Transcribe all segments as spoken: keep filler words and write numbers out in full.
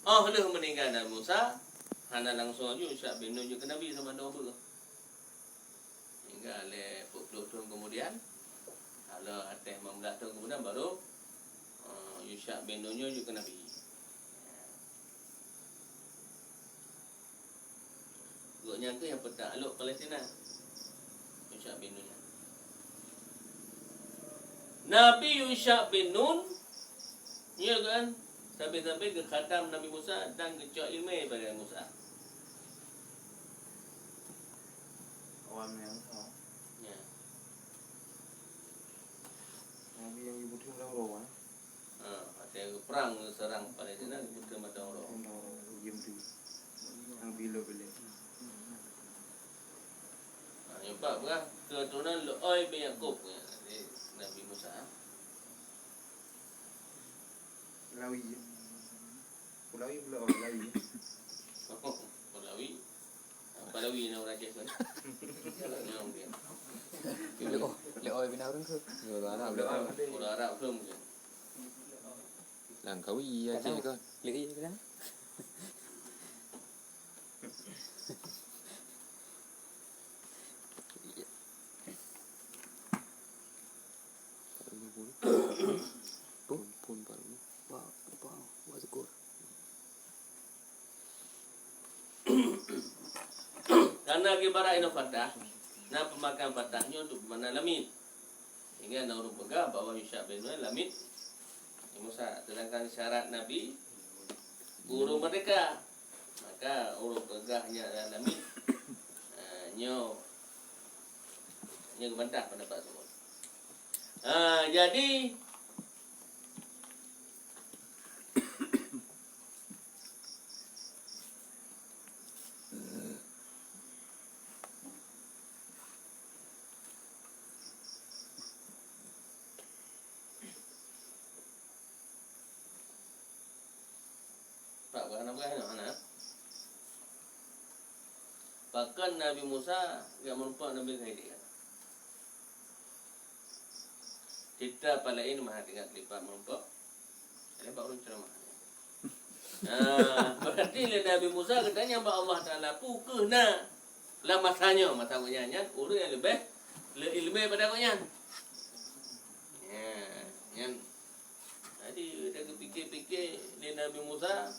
Oh lheueh meuninggai Nabi Musa, hana langsung aju Yusha bin Nun jeuet keu nabi sama dua beuh. Hingga lhèe peuet ploh thon keumudian, hana até lhèe blah thon keumudian baru, eh, Yusha bin Nun nyoe jeuet keu nabi. Gobnyan keuh nyang peutak lok Palestina. Yusha bin Nun nyan. Nabi Yusha bin Nun, ya kan, sabe-sabe geukhadam Nabi Musa dan geucok ileumèe bak Nabi Musa. Awal Nabi Musa. Ya. Nabi nyang geupeutreun lam uroe, eh? Ha, watèe geuprang geuseurang Palestina, geupeutreun mata uroe. Mata uroe, geupeutreun. Nyang bilo-bilo. Ha, nyoe pat peugah keuturonan Lu'ai bin Yakub, ya, di Nabi Musa. Lawi, ya. Pulawi pula, oh, Lawi. Oh, Pulawi. Apa Lawi na ureueng Aceh kan? Nyang dia. Lé oh, lé oh bina ureueng ke? Ureueng Arab, lé oh. Ureueng Arab belum ke? Langkawi ya Aceh kan? Lé iya kan? Pun, pun, pun. Wa, wa, wa syukur. Karena ibarat inoe fathah, na peumakna fathah nyoe untuk peumakna lamit. Sehingga na ureueng peugah bahwa Yusha bin Nun lamit Nabi Musa. Sedangkan syarat Nabi guru merdeka. Maka ureueng peugah nyan lamit, eh, nyoe, nyoe geubantah pendapat tersebut. Ah, jadi, Pak, bukan anak bukan anak. Pakon Nabi Musa gak meureumpok Nabi Khidir? Cerita palain mah tinggal kelipat meureumpok. Ada bak ureueng ceramah. Nah, berarti lé Nabi Musa geutanyong bak Allah Taala, "Peu kheueh na lam masa nyoe?" Masa gobnyan nyan ureueng nyang leubeh le ileumèe pada gobnyan. Ya, nyan. Jadi, dah geupike-pike lé Nabi Musa,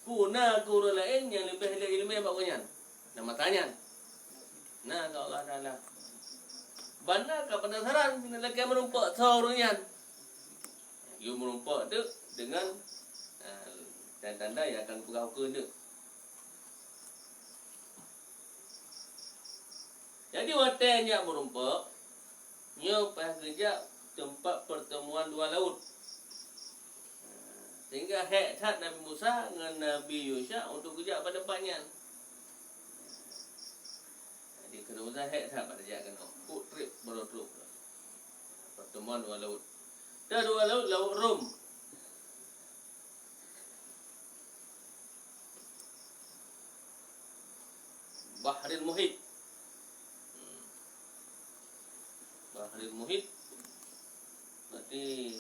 "Peu na keu ureueng laén nyang leubeh le ileumèe bak gobnyan?" Lam masa nyan. Na keu Allah Taala. Ban na ka penasaran, lakèe meureumpok soe ureueng nyan. Yue meureumpok teuk deungon, eh, tanda-tanda nyang akan geupeugah ukeue teuk. Jadi, watèe nyak meureumpok, nyoe payah geujak teumpat pertemuan dua laut. Sehingga hék that Nabi Musa ngon Nabi Yusha untuk geujak bak teumpat nyan. Jadi, keu Nabi Musa hék that bak geujak keunoe. Kuk trép baroe trôk. Pertemuan dua laut. Ada dua laut, Laut Rom. Bahril Muhit. Hmm. Bahril Muhit berarti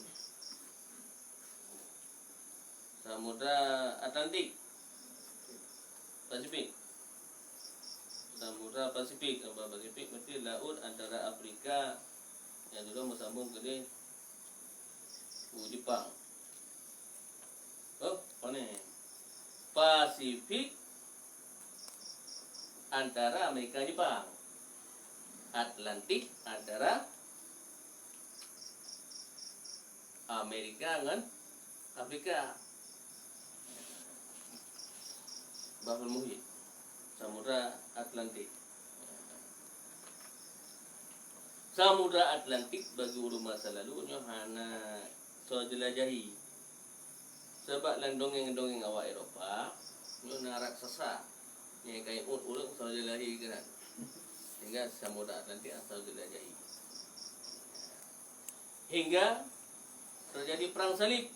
Samudra Atlantik, Pasifik. Samudra Pasifik, apa Pasifik berarti laut antara Afrika yang dulu bersambung ke di Jepang. Oh, mana? Pasifik antara Amerika Jepang. Atlantik antara Amerika ngon Afrika. Bahrul Muhit, Samudra Atlantik. Samudra Atlantik bagi ureueng masa lalu nyoe hana soe jelajahi. Sabab lam dongeng-dongeng awak Eropa, nyoe na raksasa nyang ka iôt ureueng soe jelajahi keunan. Sehingga Samudra Atlantik hana soe jelajahi. Hingga terjadi perang salib.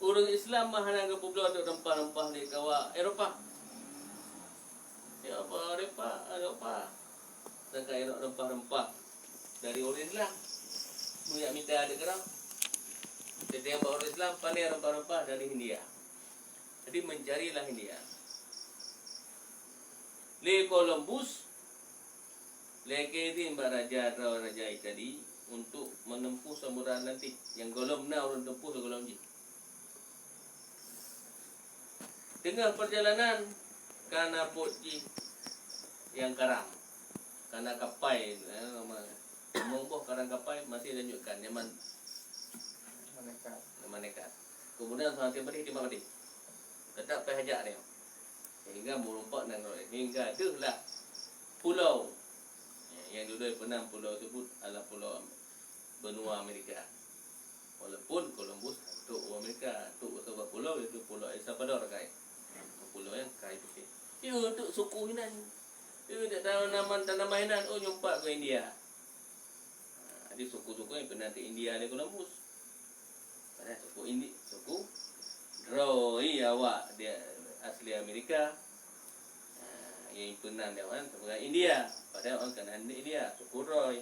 Ureueng Islam mah hana geupeubloe reumpah-reumpah lé kawa Eropa. Ya, apa Eropa, Eropa. Sangka Eropa reumpah-reumpah dari ureueng Islam. Meunyak mita di keurang. Jadi, yang baru Islam paling rempah-rempah dari India. Jadi, mencarilah India. Lé Columbus, lé Kennedy bak raja, raja Itali untuk menempuh Samudra Atlantik. Nyang gohlom na ureuëng tempuh sigohlom jih. Teungoh perjalanan, ka na buet jih nyang karam. Ka na kapai, eh, nama, limong boh karam kapai masih lanjutkan zaman Zaman nekat. Zaman nekat. Kemudian saat padeh, timbak padeh. Tetap payah jak dia. Sehingga meureumpok nanggroe. Hingga deuh lah pulau. Ya, nyang dulu peunan pulau tersebut adalah pulau Am-, benua Amerika. Walaupun Columbus trok u Amerika, trok u saboh pulau, iaitu Pulau El Salvador kai. Pulau nyang kai putih. Iya, untuk suku inan. Iya, tak tahu nama, nama inan, oh, nyumpat ke India. Ha, jadi suku-suku nyang peunan di India lé Columbus. Padahai suku Indi-, suku droe awak dia asli Amerika. Ha, nyang peunan dia orang sebagai India. Padahai orang keunan di India, suku droe.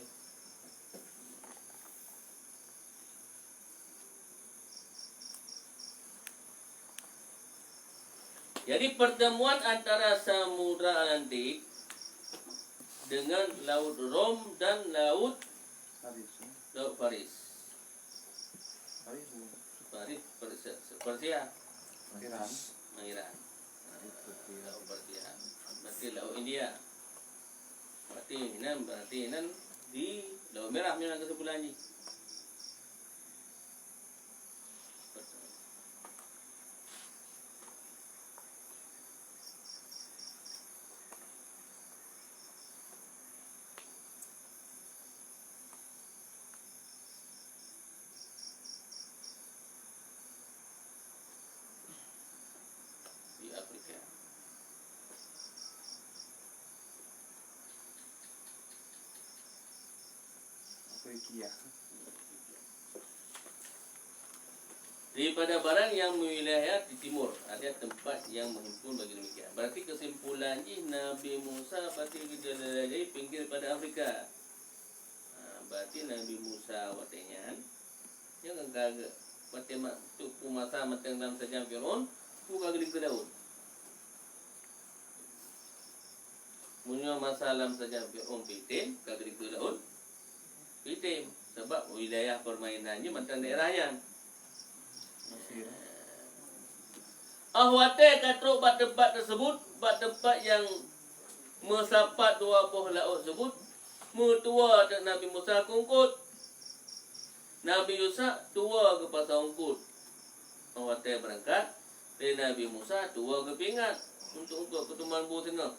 Jadi, pertemuan antara Samudra Atlantik dengan Laut Rom dan Laut, Faris, ya. Laut Faris. Faris, bukan? Faris, Persia, Persia. Iran. Iran. Laut Persia. Berarti Laut India. Berarti nan, berarti nan di Laut Merah memang kesimpulan jih. Di Afrika. Afrika. Daripada barang yang mewilayah di timur, ada tempat yang menghimpun bagi demikian. Berarti kesimpulan jih Nabi Musa pasti geujalan-jalan pinggir pada Afrika. Ha, berarti Nabi Musa watée nyan, nyan kan ka, watée mak, tu peue masa mantong lam sajan Firaun, peue ka geulikot laôt. Meunyoe masa lam sajan Firaun pitem, ka geulikot laôt pitem, sabab wilayah permainan jih mantong daerah nyan. Mesir. Ah, watée ka trok bak teumpat teusebut, bak teumpat nyang meusapat dua boh laôt teusebut, meutuwoe teuk Nabi Musa keu eungkôt. Nabi Yusha tuwoe geupasang eungkôt. Watée beurangkat, lé Nabi Musa tuwoe geupeuingat untuk eungkôt keutuman bu singoh.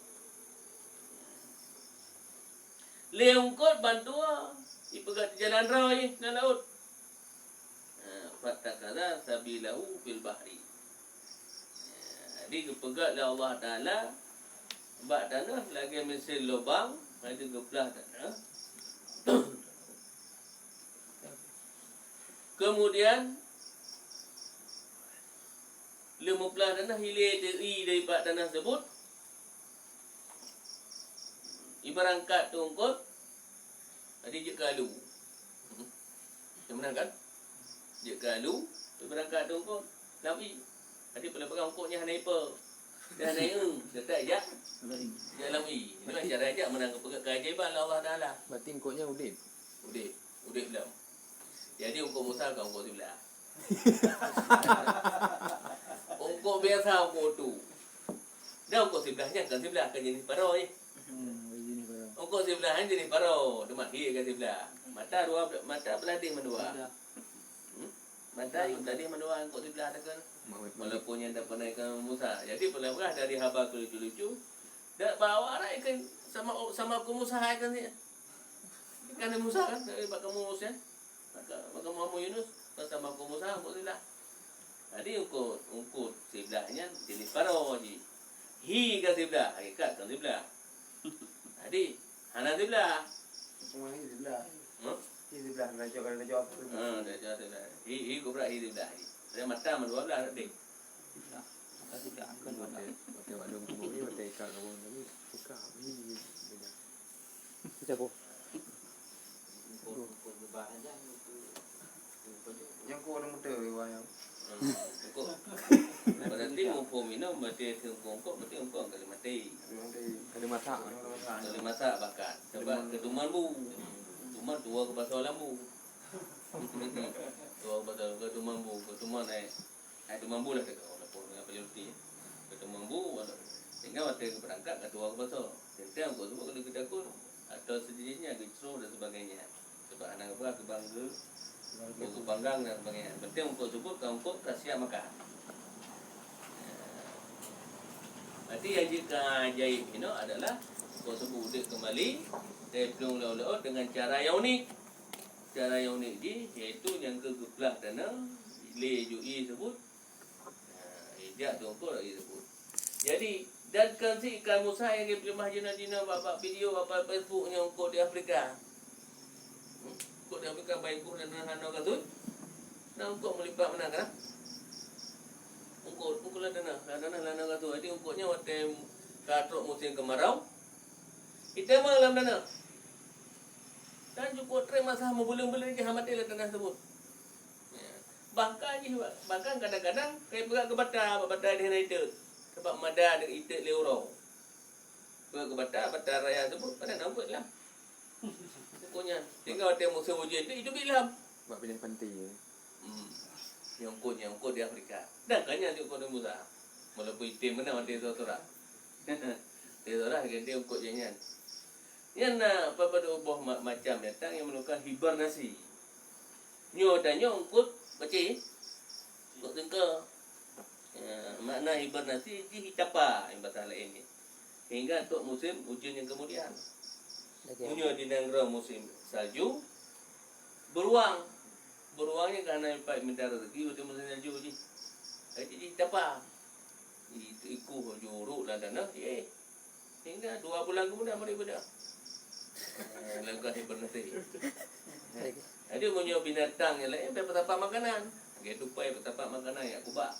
Lé eungkôt ban tuwoe, jipeugét jalan droe lam laôt. Ha, fattakhadha sabilahu fil bahri. Ha, jadi geupeugét lé Allah Taala bak tanoh lagée miseue lubang, laju geuplah tanoh. Kemudian, lheueh meuplah tanoh, ilée teu-i dari bak tanoh teusebut, ibeurangkat teungkôt, jadi jeuet keu alu. Macam mana kan? Jeuet keu alu, ibeurangkat teungkôt, lam i. Jadi, peue lé peugah eungkôt nyan hana ipe. Dia hana ieu, tetap jak, jak lam i. Itulah cara jak meunan geupeugét keajaiban lé Allah Taala. Berarti eungkôt nyan udeb? Udeb, udeb lom. Jadi, eungkôt Musa kon eungkôt siblah. Eungkôt biasa, eungkôt tu. Dan eungkôt siblah nyan kon siblah, kon jeunèh paro jih. Hmm, jeunèh paro. Eungkôt siblah nyan jeunèh paro, teuma hi kon siblah. Mata dua, mata beuladeh mandua. Hmm? Mata beuladeh mandua eungkôt siblah takheun. Walaupun nyan tapeunaikkan Musa. Jadi, peue lé peugah dari haba keu lucu-lucu, dak bawa rot ikheun sama, sama eungkôt Musa ikheun. Kan Musa kan, dari bak kamoe Musa, maka, maka Muhammad Yunus, kan sama eungkôt Musa, eungkôt siblah. Jadi eungkôt, eungkôt siblah nyan jeunèh paro jih. Hi ka siblah, hakikat kon siblah. Jadi, hana siblah. Cuma hi siblah. Hah? Hi siblah, raja, raja apa tu? Ha, raja siblah. Hi, hi kubra hi siblah. Hi. Dari mata mandua blah, deh. Mata siblah, kan mata. Mata, mata wadong kubur ni, mata ikat kawan tadi. Buka, hi, hi, beda. Siapa? Nyang kok ada muter riwayat. Hmm, engkok. Berarti muphom inoe berarti engkok, engkok berarti engkok ka lheueh maté. Ka lheueh maté. Ka lheueh masak. Ka lheueh masak bahkan. Sebab keutuman bu. Keutuman tuwo keu pasoe lam bu. Tuwo keu pasoe, keutuman bu, keutuman ai. Ai teumambu lah teuka, walaupun dengan penyuti. Keu teumambu, wala-, sehingga watèe geubeurangkat ka tuwo keu pasoe. Teuntèe engkok tersebut keuneuk geutakot atau sejenisnya, geucroh dan sebagainya. Sebab hana geuba keu bangga, keu panggang dan sebagainya. Penting engkok tersebut ka engkok ka siap makan. Berarti nyang jeuet keu ajaéb inoe adalah engkok tersebut udép keumbali dari plueng laôt-laôt dengan cara nyang unik. Cara nyang unik jih, yaitu nyang keu geuplah tanoh, lé ju ie tersebut. Nah, ijak teungku lagi tersebut. Jadi, dan kan si ikan musa nyang geupeuleumah jinoe-jinoe bak, bak video, bak, bak Facebook nyang eungkôt di Afrika. Hmm? Eungkôt di Afrika, baik kuh dan hana kasut. Nah, eungkôt meulipat meunan kan? Eungkôt, eungkôt lam tanah, lam tanah, lam tanah kasut. Jadi, eungkôt nyan watèe ka trok musim kemarau, itamong lam tanah. Dan cukôp trép masa meubuleuen-buleuen jih hana maté lam tanah tersebut. Ya. Bahkan jih, bahkan kadang-kadang kai peugah keu bata, bak bata di hana iték. Sebab mada deungon iték lé uroe. Peugah keu bata, bata raya tersebut, pada na buet lah. Pokoknya, tinggal watèe musim ujeuen tu, itu bilam. Bak pinah pantai. Hmm. Nyang eungkôt, nyang eungkôt di Afrika. Dan kan nyan di eungkôt Nabi Musa. Walaupun item meunan watèe Taurat. Di Taurat ganti eungkôt nyang nyan. Nyan na padub-padub boh ma-, macam binatang nyang meurupakan hibernasi. Nyoe tanyoe eungkôt bacé, eungkôt teungka. Ya, makna hibernasi jih itapa, nyang bahasa laén nyan. Hingga trok musim ujeuen nyang kemudian. Lagi Meunyoe di nanggroe musim salju, beruang. Beruang nyan ka hana ipat minta rezeki watèe musim salju jih. Jadi jih itapa. Itu ikuh juruk lam tanah, eh. Hingga dua bulan kemudian baru ibeudôh. Eh, langkah hibernasi. Jadi meunyoe binatang nyang laén, dia beutapak makanan. Lagèe tupai beutapak makanan, ya kubak.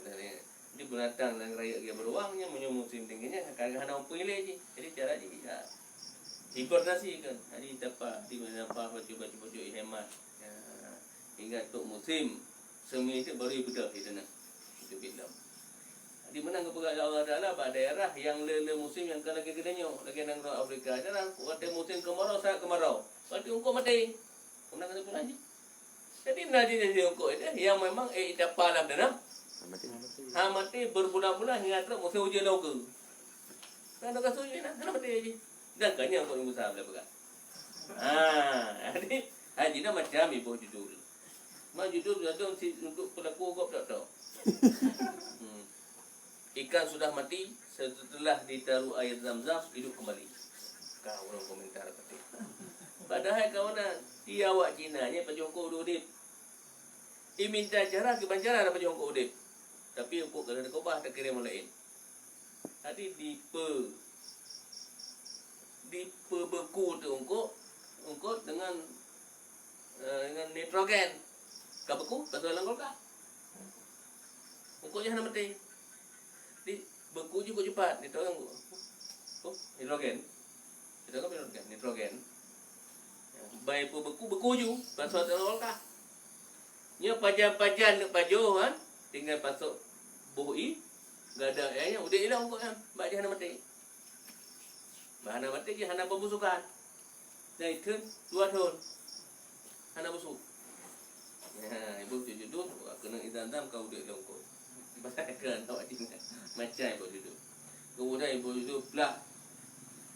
Jadi binatang nyang rayeuk lagèe beruang nyan meunyoe musim dingin nyan ka hana muphom ilèe jih. Jadi cara jih, ya, hibernasi kan. Jadi tapa di mana apa, baju-baju, baju hemat. Ya, hingga trok musim semi tu baru ibeudôh di tanah. Itu bilam. Jadi meunan geupeugah lé Allah Taala bak daerah nyang le-le musim nyang ka lagèe geutanyoe, lagèe nanggroe Afrika. Daerah watèe musim kemarau, sangat kemarau. Berarti eungkôt maté. Meunan keusimpulan jih. Jadi na jih, jadi eungkôt itu yang memang, eh, itapa lam tanah. Hana maté. Hana maté berbulan-bulan hingga trok musim ujeuen lom keu. Kan dah kasut ujeuen, hana maté jih. Dan kan nyan eungkôt Nabi Musa boleh peugah. Ha, jadi, ha, jih na macam iboh judul. Ma judul tu si untuk pelaku gob tok-tok. Hmm. Ikan sudah mati, setelah ditaruh air zam-zam, hidup kembali. Ka ureueng komentar tadi. Padahai kawan, di awak Cina nyan pajoh eungkôt udép. I minta cara, kiban cara na pajoh eungkôt udép. Tapi eungkôt ka lheueh teukeubah, takirém ureueng laén. Jadi dipe-, dipeubeku teungkôt, eungkôt dengan, eh, dengan nitrogen. Ka beku, ka lam kulkas. Eungkôt jih hana maté. Di beku jih kok cepat, nitrogen. Oh, hidrogen. Nitrogen, hidrogen, nitrogen. Bai peubeku, beku ju, pasok dalam kulkas. Nyoe pajan-pajan neuk pajoh kan, tinggai pasok boh ie, gada ie nyan udép ilong eungkôt nyan, bak jih hana maté. Bah hana maté jih hana pembusukan. Dan itheun dua thon. Hana busuk. Ya, iboh judul, wah, keuneuk idam-dam ka udép lom eungkôt. Bahkan awak jih macam iboh judul. Kemudian iboh judul plah,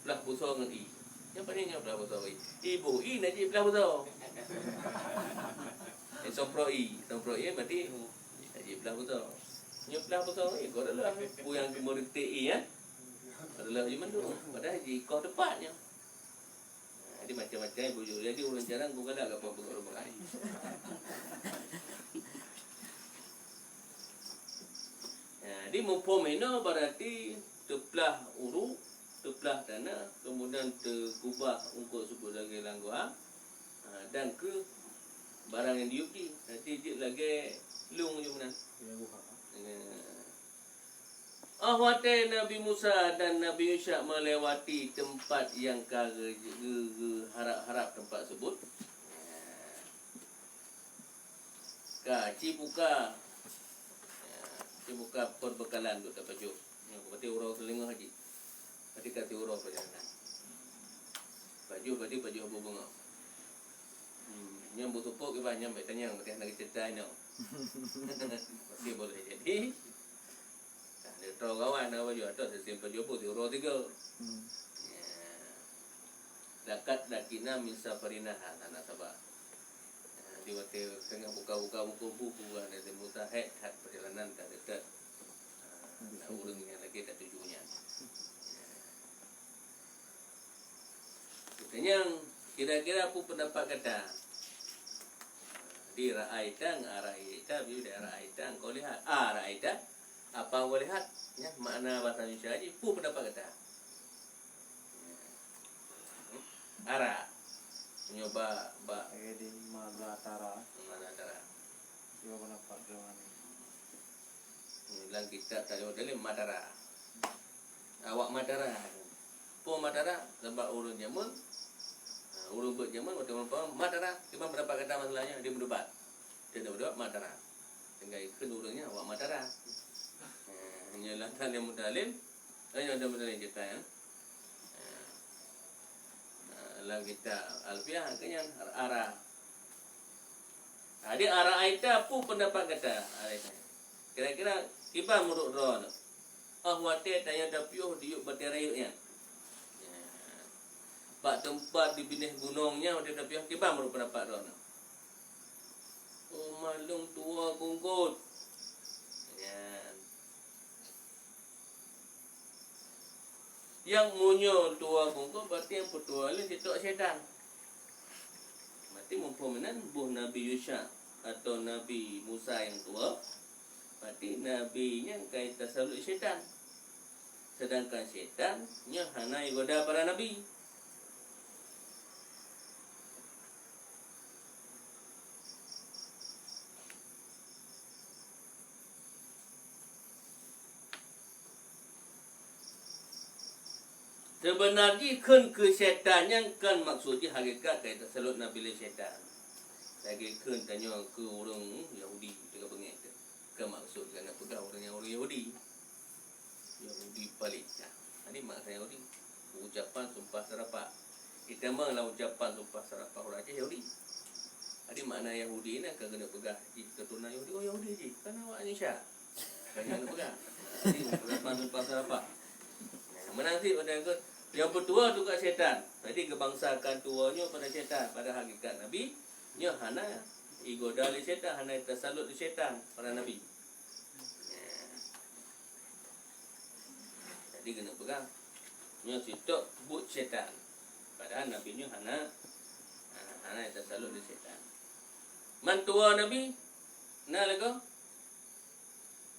plah busoe ngon ie. Nyang paléng nyoe plah busoe ngon ie. Iboh ie na jiplah busoe. Eh, somprok ie. Somprok ie berarti na jiplah busoe. Nyoe plah busoe ngon ie, kok adalah peue nyang meureutek ie, ya? Adalah ie mandum. Padahai jikoh teupatnya. Jadi macam-macam bujuk. Jadi ureueng jarang ku galak ka peugah ureueng makai. Ya, jadi muphom inoe berarti teuplah uruk, teuplah tanah, kemudian teukubah eungkôt seubut lagèe lam guha, ha, dan keu barang nyang diyueb jih. Berarti jeuet lagèe lông jih meunan. Ya. Óh watèe Nabi Musa dan Nabi Yusya melewati teumpat nyang ka geu-, geu-, geuharab-harab teumpat seubut, Ka, ci buka. Ya, ci buka perbekalan untuk tapajoh. Ya, berarti uroe seuleuengah jih. Berarti ka siuroe perjalanan. Pajoh, berarti pajoh bu beungoh. Hmm, nyang bu supok kiban nyang bèk tanyong, berarti hana geuceurita inoe. Berarti boleh jadi. Nah, di troe gawan na pajoh, atau seusimpel jobo siuroe tiga. Hmm. Ya. Lakat lakina min safarina hana saba. Nah, di watèe teungoh buka-buka buku-buku, ada di Musa hèk that perjalanan ka seutôt. Nah, ureueng nyang lagèe ka tuju nyan. Ya. Geutanyong, kira-kira peue pendapat gata? Di ra'aita, ngon araita, bi di ra'aita, engkau lihat. Ah, ra'aita, apa engkau lihat? Nyan makna bahasa Indonesia jih, peue pendapat gata? Ara. Nyoe ba, ba. Lagèe di maza tara. Maza tara. Cuba pendapat droeneuh. Lam kitab tadi model matara. Awak matara. Peue matara? Sabab ureueng jameun, ha, ureueng beuet jameun, watèe meureumpama matara, kiban pendapat gata masalah nyan, dia meudebat. Dia meudebat matara. Sehingga ikheun ureueng nyan awak matara. Ha, nyoe lam taklim mutalim, eh, nyoe lam mutalim kita, ya. Ha, lam kitab Alfiah, keunyan ara. Jadi, ara'aita, peue pendapat gata? Ara'aita. Kira-kira kiban meunurot droeneuh? Ah, watèe tanyoe tapiôh di yup batèe rayeuk nyan. Ya. Bak teumpat di binéh gunong nyan, watèe tapiôh, kiban meunurot pendapat droeneuh? Oh, mandum tuwoe keu eungkôt. Nyan. Nyang meunyoe tuwoe keu eungkôt, berarti nyang peutuwoe lé sitok syètan. Berarti muphom meunan boh Nabi Yusha atau Nabi Musa nyang tuwoe, berarti nabi nyan ka tasalot syètan. Sedangkan syètan nyoe hana igoda para nabi. Seubeuna jih kheun keu syètan nyan kon maksud jih hakikat ka tasalot nabi lé syètan. Lagèe kheun tanyoe keu ureueng Yahudi teuka beungèh teuh. Kon maksud keuneuk peugah ureueng nyan ureueng Yahudi. Yahudi paléng. Nah, jadi makna Yahudi, ucapan sumpah seurapat. Itamong lam ucapan sumpah seurapat ureueng Aceh Yahudi. Jadi makna Yahudi nyan ka keuneuk peugah jih keuturonan Yahudi, oh, Yahudi jih, kan awak Indonesia. Kan keuneuk peugah. Jadi ucapan sumpah seurapat. Nah, meunan cit pada ikot, nyang peutuwoe teuka syètan. Jadi geubangsakan tuwoe nyoe pada syètan, padahai hakikat Nabi nyoe hana igoda lé syètan, hana tasalot lé syètan para nabi. Jadi keuneuk peugah, nyoe sitok buet syètan. Padahai nabi nyoe hana, ha, hana tasalot lé syètan. Man tuwoe nabi na lagoe?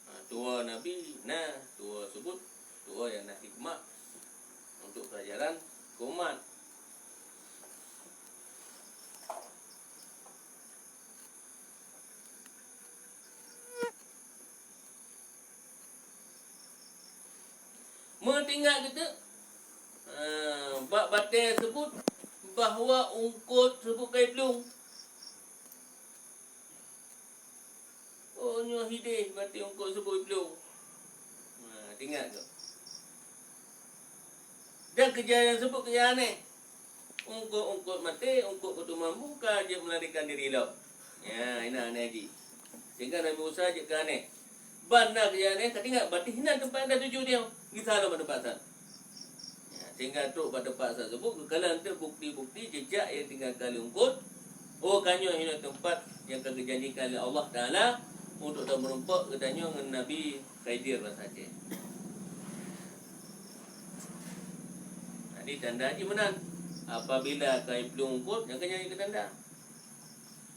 Ha, tuwoe nabi na, tuwoe seubut, tuwoe nyang na hikmah untuk peulajaran keu umat. Meuingat geuteuk, eh, bak batèe seubut bahwa eungkôt seubut ka iplueng. Oh, nyoe hideh batèe eungkôt seubut iplueng. Nah, ingat tu. Dan keujadian tersebut keujadian aneh. Eungkôt-eungkôt maté, eungkôt keuteumambu ka jeuet meularikan diri lom. Ya, inan aneh jih. Sehingga Nabi Musa jeuet keu aneh. Ban na keujadian aneh, ka teuingat, berarti hinan teumpat anda tuju dia. Gisa lom bak teumpat san. Ya, sehingga trok bak teumpat tersebut, geukalon teuk bukti-bukti jejak nyang tinggalkan lé eungkôt. Oh, ka nyoe hinoe teumpat nyang ka geujanjikan lé Allah Taala untuk tameurumpok geutanyoe ngon Nabi Khidir basa Aceh. Jadi, tanda jih meunan. Apabila ka iplueng eungkôt, nyang ka nyan keu tanda.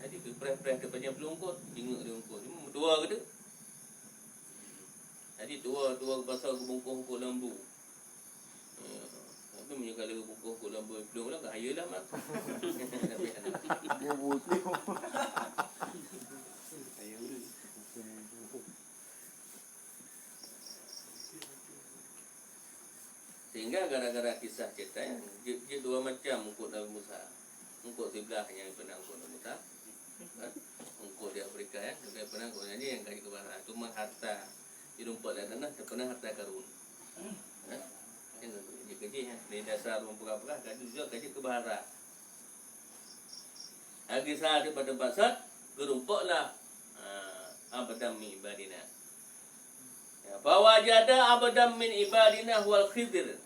Jadi, geupreh-preh teuk pajan plueng eungkôt, jingeuk di eungkôt. Cuma meutuwa geuteuk. Jadi, tuwa-tuwa geupasoe geubungkôh eungkôt lam bu. Ya, tapi meunyoe ka lheueh bungkôh eungkôt lam bu, iplueng lah, ka hayeu lah mak. Bu, bu, iplueng. Hayeu. Sehingga gara-gara kisah cetai, jeuet, jeuet dua macam eungkôt Nabi Musa. Eungkôt siblah nyang peuna eungkôt Nabi Musa. Ha? Eungkôt Di Afrika, ya, bukan pernah kau nyanyi yang kaji kebahara. Cuma harta di rumput dan tanah, tak pernah harta karun. Ha? Yang kerja, ya. Di dasar rumput apa, kaji juga kaji kebahara. Lagi salah daripada tempat sat, gerumpuklah, ha, abadan min ibadina. Ya, fawajada abdan min ibadina huwal Khidir.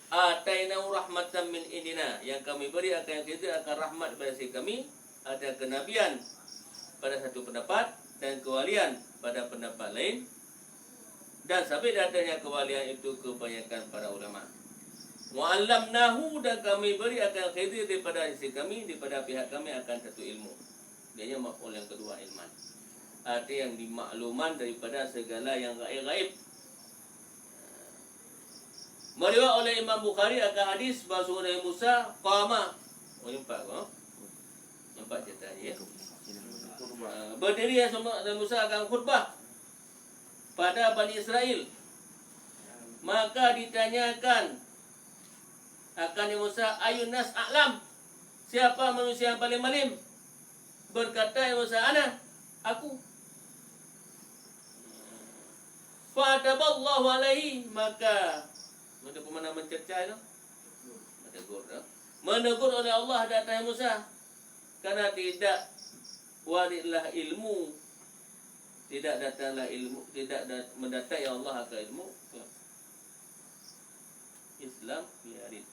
Atainahu rahmatan min indina. Yang kami beri akan Khidir akan rahmat daripada sisi kami, ada kenabian pada satu pendapat dan kewalian pada pendapat lain. Dan sabit datangnya kewalian itu kebanyakan para ulama. Wa 'allamnahu, dan kami beri akan Khidir daripada sisi kami, daripada pihak kami akan satu ilmu. Dia maf'ul yang kedua, ilman. Arti yang dimakluman daripada segala yang gaib-gaib. Meriwayat oleh Imam Bukhari akan hadis bahwa Nabi Musa qama. Oh, nampak ko? Nampak cerita ni, ya? Ah, berdiri Nabi Musa akan khutbah pada Bani Israel. Maka ditanyakan akan Nabi Musa, "Ayyun nas a'lam?" Siapa manusia yang paling alim? Berkata Nabi Musa, "Ana, aku." Fataballahu alaihi, maka, maka peumana mencerca tu? Menegur tu. Menegur oleh Allah di atas Musa, karena tidak waridlah ilmu, tidak datanglah ilmu, tidak dat-, mendatai Allah akan ilmu. Islam yarid.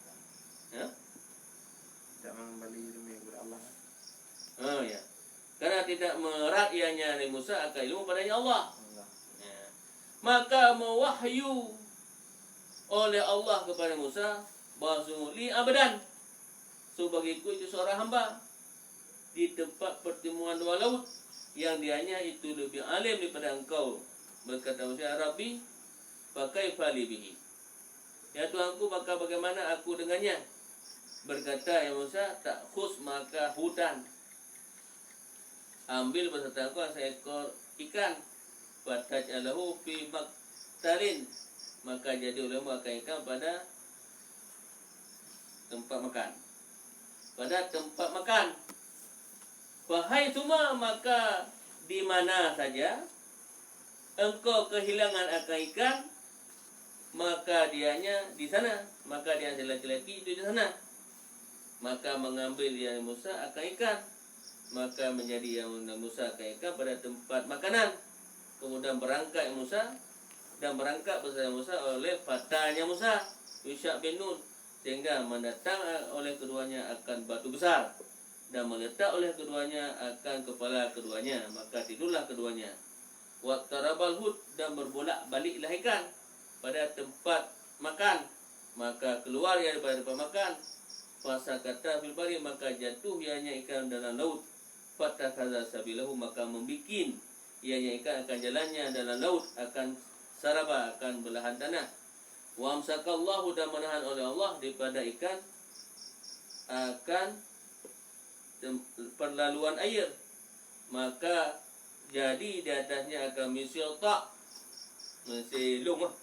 Ya? Tidak mengembali ilmu kepada Allah. Oh, ya. Karena tidak merat ianya Nabi Musa akan ilmu padanya Allah. Allah. Ya. Maka mewahyu oleh Allah kepada Musa bahwa sungguh li abdan, sebagiku itu seorang hamba di tempat pertemuan dua laut, yang dianya itu lebih alim daripada engkau. Berkata Musa, "Ya Rabbi, fa kaifa li bihi?" Ya Tuhanku, maka bagaimana aku dengannya? Berkata ya Musa, "Ta'khudh ma'aka hutan." Ambil beserta engkau seekor ikan. "Fataj'alahu fi maktalin." Maka jadi olehmu akan ikan pada tempat makan. Pada tempat makan. "Fahaitsuma," maka di mana saja engkau kehilangan akan ikan, maka dianya di sana, maka dia laki-laki itu di sana. Maka mengambil ia Musa akan ikan, maka menjadi ia Musa akan ikan pada tempat makanan. Kemudian berangkat Musa, dan berangkat bersama Musa oleh fatanya Musa, Yusha bin Nun, sehingga mendatang oleh keduanya akan batu besar, dan meletak oleh keduanya akan kepala keduanya, maka tidurlah keduanya. Wattarabal hut, dan berbolak-baliklah ikan pada tempat makan, maka keluar ia daripada tempat makan. Fasaqata fil bahri, maka jatuh ianya ikan dalam laut. Fattakhadha sabilahu, maka membikin ianya ikan akan jalannya dalam laut, akan saraba, akan belahan tanah. Wa amsakallahu, dan menahan oleh Allah daripada ikan akan tem-, perlaluan air. Maka jadi di atasnya akan meusie tak, meusie lông lah.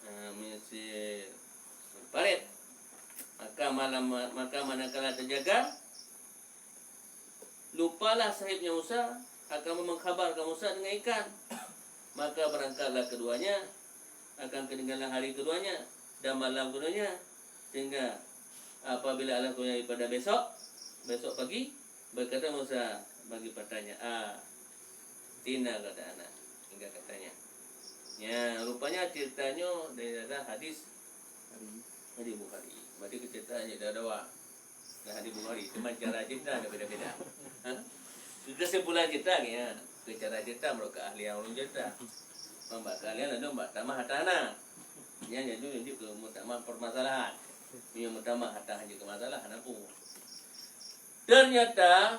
Ha, meusie paret. Maka malam, maka manakala terjaga, lupalah sahibnya Musa akan mengkhabarkan Musa dengan ikan. Maka berangkatlah keduanya, akan ketinggalan hari keduanya dan malam keduanya, sehingga apabila Allah kurnia daripada besok, besok pagi, berkata Musa bagi fatanya, "Ah, tina kata anak," hingga katanya. Ya, rupanya ceritanya dari dalam hadis Hadis Bukhari. Berarti cerita hanya dua-dua. Nah, hadis Bukhari, cuma cara cerita ada beda-beda. Ha? Kesimpulan cerita ni, ya. Ke cara cerita menurut keahlian orang cerita. Membak keahlian lalu bak tamah harta hana. Yang jadi lanjut ke muktamar permasalahan. Yang muktamar harta hanya ke masalah, hana pun. Ternyata,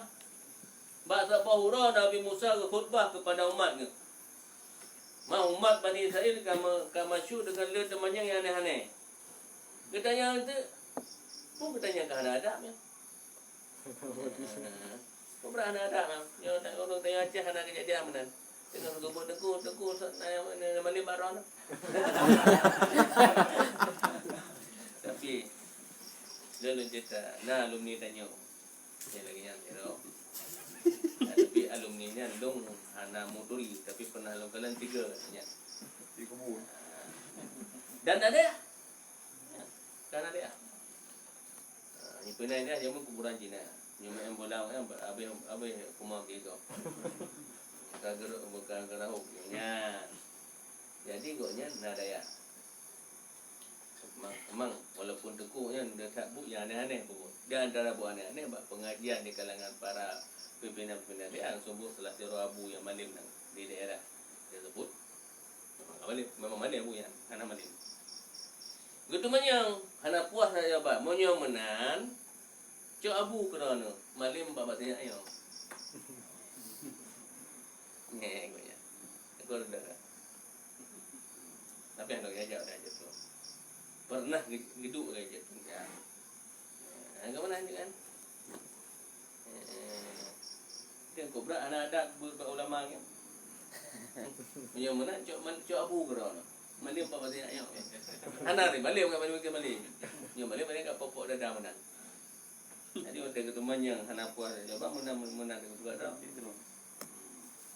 bak saboh uroe Nabi Musa geukhutbah kepada umat geuh. Ma umat Bani Israel ka ma-, ka masyhur dengan le teumanyong nyang aneh-aneh. Geutanyong teuk, peue geutanyong ka hana adab nyan? Peue brat hana adab nyan? Nyoe ureueng tanyong Aceh hana keujadian meunan. Teungoh geubeuet teungku, teungku, sa-, na, na, na, malim bak droeneuh. Tapi, lôn, lôn cerita, na alumni tanyoe. Nyan lagèe nyan, Tiro. Tapi alumni nyan lôn hana muturi, tapi pernah lôn kalon tiga nyan. Di kubu. Dan ada ya? Kan ada ya? Ha, ni pernah dia jameun kuburan Cina. Nyoe main bola kan, habis, habis kuma gitu. Bukan geruk, bukan gerahuk. Nyan. Jadi gobnyan na daya. Memang, memang, walaupun teungku nyan dia that buet nyang aneh-aneh pun. Di antara buet aneh-aneh bak pengajian di kalangan para pimpinan-pimpinan daerah, langsung buet salah sidroe abu nyang malem nyan di daerah tersebut. Memang malem, memang malem abu nyan, hana malem. Geuteumanyong, hana puas saja bak, meunyoe meunan, cok abu keudroe neuh, malem bak batèe nyoe. Nyan gobnyan. Aku dah. Tapi hana geujak dah jatuh. Pernah ge-, geuduek lagèe jatuh. Ya. Ha, ke mana kan? Eh, dia kobra anak adat buet bak ulama kan? Meunyoe meunan cok man-, cok abu keudroe. Malem bak batèe nyoe. Hana ni, malem kan, malem kan, malem. Nyoe malem, malem kat pokok dada meunan. Jadi, watèe geuteumanyong hana puas, coba meunan, meunan deungon surat dah.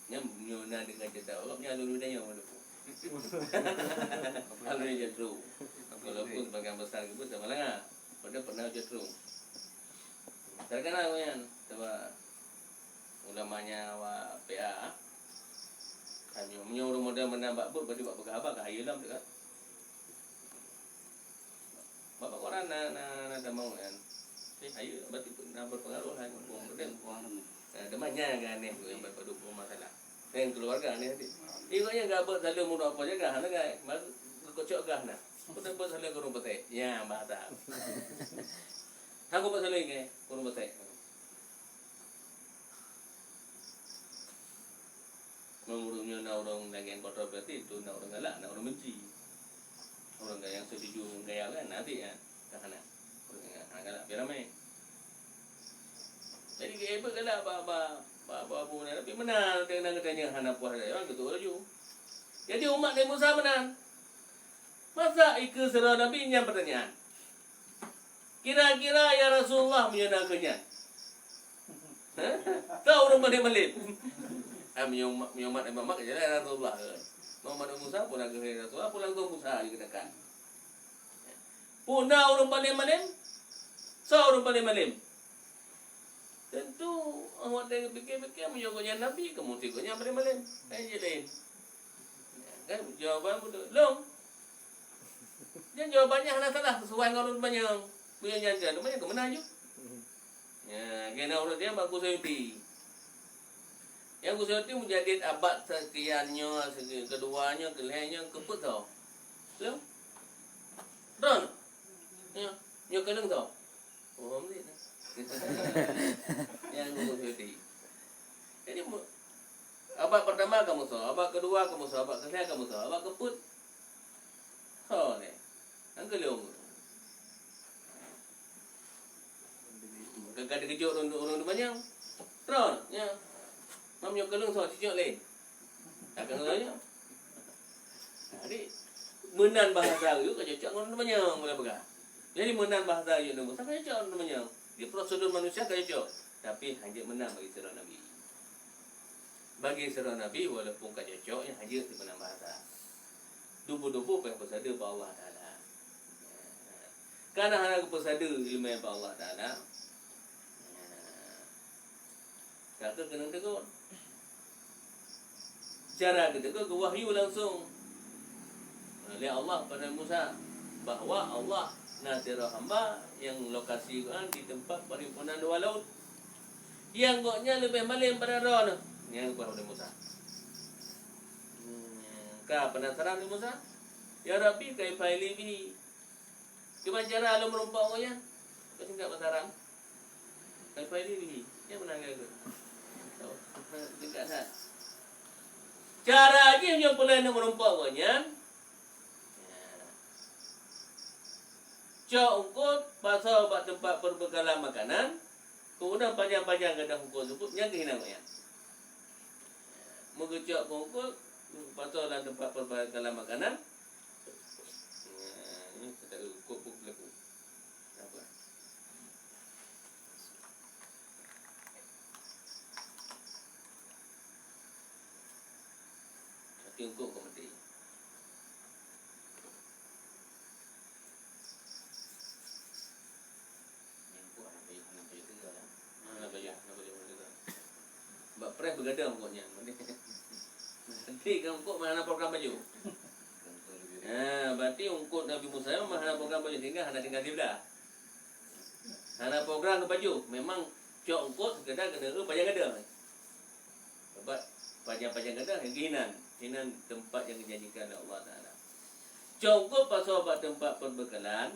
Nyan, nyoe na deungon cerita, awak nyan lôn tanya malu. Alun jatuh. Walaupun sebagian besar geupeue sama langa. Pada pernah jatuh. Terkenal nyan, sebab ulamanya awak P A. Kan nyoe, nyoe ureueng model meunan bak buet, berarti bak peugah haba ka hayeue lom tu kan. Bapak orang na, na, na tamong kan. Eh, hayeue, berarti na berpengaruh lah, mumpung beudeueng. Nah, teuma nyan nyang aneh tu, nyang padub masalah. Nyang keluarga aneh tadi. Ibaratnya gabut saleuem ureueng apa jaga, hana gai. Baru kocok gah nah. Aku dapat saleuem kurung petek. Ya, bahasa. Aku dapat saleuem ke kurung petek. Meunurot nyoe na ureueng lagèe kontroversi, tu na ureueng galak, na ureueng benci. Ureueng nyang setuju ngon gaya kan, na abéh kan? Ka hana. Ureueng nyang hana galak, biar ramai. Jadi, keu Ebert galak bak, bak, bak, bak Abu Hurairah, tapi meunan, dengan katanya hana puas raya, kan, betul laju. Jadi, umat Nabi Musa meunan. Masa ikeue sidroe Nabi nyan pertanyaan? Kira-kira, ya Rasulullah, meunyoe na keu nyan. Ha? Soe ureueng paléng malém? Ha, meunyoe umat, meunyoe umat Imam Ahmad, ya Rasulullah. Meunyoe umat Musa, peue na keu Rasulullah, peue na keu Musa, ya, katakan. Peue na ureueng paléng malém? Soe ureueng paléng malém? Tentu, awak watèe geupikir-pikir, meunyoe gobnyan nabi, ka meusti gobnyan paléng malém. Kan jeuet laén. Kan jawaban beutôi. Lôn. Nyan jawaban nyan hana salah, sisuai ngon ureueng teumanyong. Meunyoe nyan, nyan teumanyong keumeuna ju. Ya, keunan ureueng nyan bak Guru Suyuti. Nyang Guru Suyuti mujaddid abad sekian nyoe, segi-, keudua nyoe, keulhèe nyoe, keupeuet soe? Lôn. Droeneuh. Ya, nyoe keulhèe soe? Oh, meunan. Nyang Guru Suyuti. Jadi, mu-, abad pertama kamoe soe, abad keudua kamoe soe, abad keulhèe kamoe soe, abad keupeuet soe lé? Nyang keulhèe. Ka, ka teukeujot ureueng, ureueng teumanyong. Droeneuh, ya. Meunyoe keulhèe soe, cicok lé. Takheun lagèe nyoe. Jadi, meunan bahasa geuyue ka cocok ngon teumanyong, boleh peugah. Jadi, meunan bahasa geuyue ngon Musa ka cocok ngon teumanyong. Di prosedur manusia ka cocok. Tapi, hanjeuet meunan bagi sidroe nabi. Bagi sidroe nabi, walaupun ka cocok, nyan hanjeuet meunan bahasa. Dubu-dubu payah peusadeue bak Allah Taala. Kana hana geupeusadeue ileumèe bak Allah Taala. Ka keuh keunong teugôt. Cara geuteugôt geuwahyu langsung lé Allah kepada Musa bahwa Allah na sidroe hamba nyang lokasi gobnyan di teumpat perhimpunan dua laut. Nyang gobnyan leubeh malém pada droeneuh. Nyan geupeugah lé Musa. Hmm, ka penasaran lé Musa? "Ya Rabbi, kaifa li bihi?" Kiban cara lôn meurumpok ngon nyan? Keu tingkat bahasa Arab. Kaifa li bihi? Nyan meunan keu. Tingkat that. Cara jih nyoe peureulèe lôn meurumpok ngon nyan. Cok eungkôt, pasoe bak teumpat peubeukalan makanan, keumudian panyang-panyang geudah eungkôt tersebut, nyan keuh hinan gobnyan. Meugeucok eungkôt, pasoe lam teumpat peubeukalan makanan, Nah, ini kita ukur pun berlaku. Apa? Eungkôt ka maté. Eungkôt hana payah, hana payah teuga lah. Hana payah, hana payah teuga. Bak preh beugadang eungkôt nyan. Berarti kan eungkôt hana program baju. Ha, berarti eungkôt Nabi Musa nyan hana program baju sehingga hana tinggai siblah. Hana program keu baju, memang cok eungkôt sekedar keuneuk pajang gadang. Sabab pajang-pajang gadang nyang keuhinan, hinan teumpat nyang geujanjikan lé Allah Taala. Cok eungkôt pasoe bak teumpat peubekalan,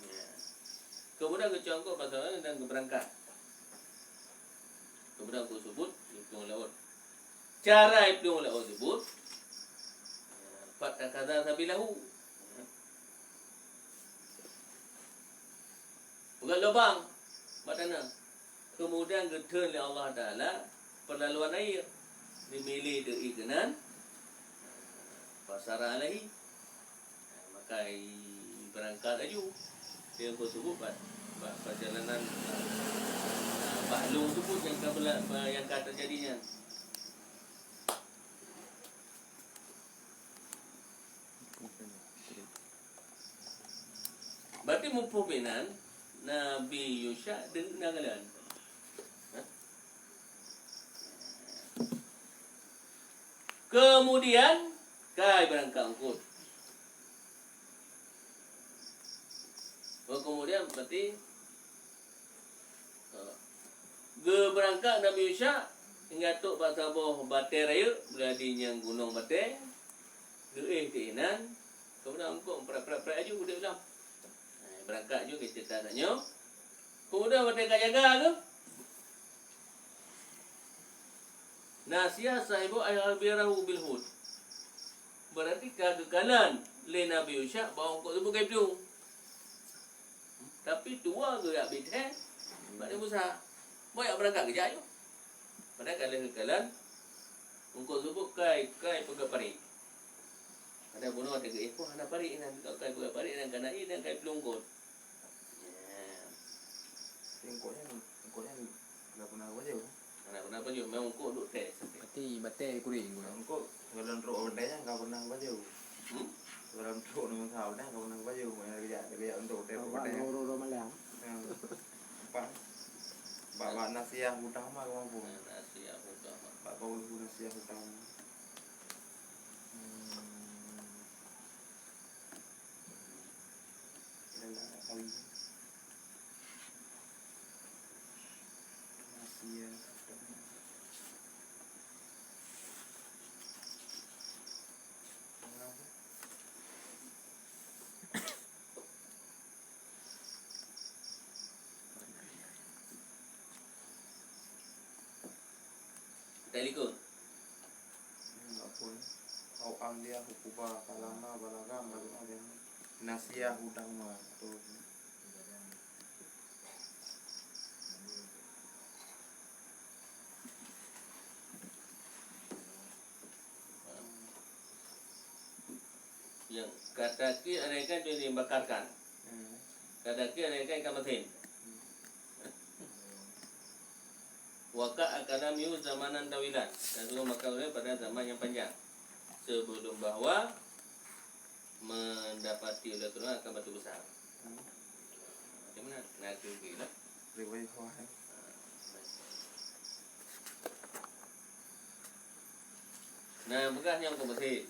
ya. Keumudian geucok eungkôt pasoe dan geubeurangkat. Keumudian eungkôt subut, jiplueng laôt. Cara jiplueng laôt subut, ya, fattakhadha sabilahu. Ya. Peugöt lubang bak tanoh. Keumudian geutheun lé Allah Taala peulaluan aie. Jimilék teuk ié keunan, fasara alaihi. Maka ié beurangkat laju. Dia eungkôt subut bak, bak perjalanan, bak lôn subut nyang ka beula-, nyang ka teujadi nyan. Berarti muphom inan Nabi Yusya deuh na kalon. Ha? Kemudian kai beurangkat eungkôt. Oh, kemudian berarti geubeurangkat Nabi Yusya hingga trok bak saboh batée rayeuk, beurati nyang gunong batée, geuéh keuinan, keumudian eungkôt prek-prek-prek laju udeb lom. Hai, beurangkat laju keu ceurita tanyoe. Keumudian watée ka jaga geuh, nasiya sahibu ay khabirahu bil hut. Berarti ka geukalon lé Nabi Yusya bahwa eungkôt teubukée plueng. Tapi tuwo geuh jak bit thée bak Nabi Musa. Boh jak beurangkat geujak nyoe. Padahai ka lheueh geukalon, eungkôt subut kai, kai peugöt parit. Padahai bunoe watée geuéh peue hana parit inan, kai peugöt parit inan, ka na ié inan kai plueng eungkôt. Ya. Tapi eungkôt nyan, eungkôt nyan ka pernah baju. Ka pernah baju, memang eungkôt duek tes. Berarti batée kureueng. Eungkôt, kalau trok batée nyan ka pernah baju. Hmm? Kalau trok nang sa batée ka pernah baju. Makna geujak, geujak untuk batée, batée. Loro-loro malam. Ya. Apa? Bak, bak nasiah utama ke mampu. Nasiah utama. Bak kau nasiah utama. Hmm. Dalam kawin. Nasiah utama. Teulikot. Au amliya hukuba, falamma balagha maghriba, nasiya hudahuma. Nyang ka takheun aneuëk ikan tu dibakarkan. Hmm. Ka takheun aneuëk ikan ikan masin. Hmm. Wa qad akala minhu zamanan tawilan. Dan sungguh makan oleh pada zaman yang panjang. Sebelum bahwa mendapati oleh keduanya akan batu besar. Hmm. Macam mana? Kena akui lah. Boleh, boleh, boleh. Na peugah nyang keu meusén.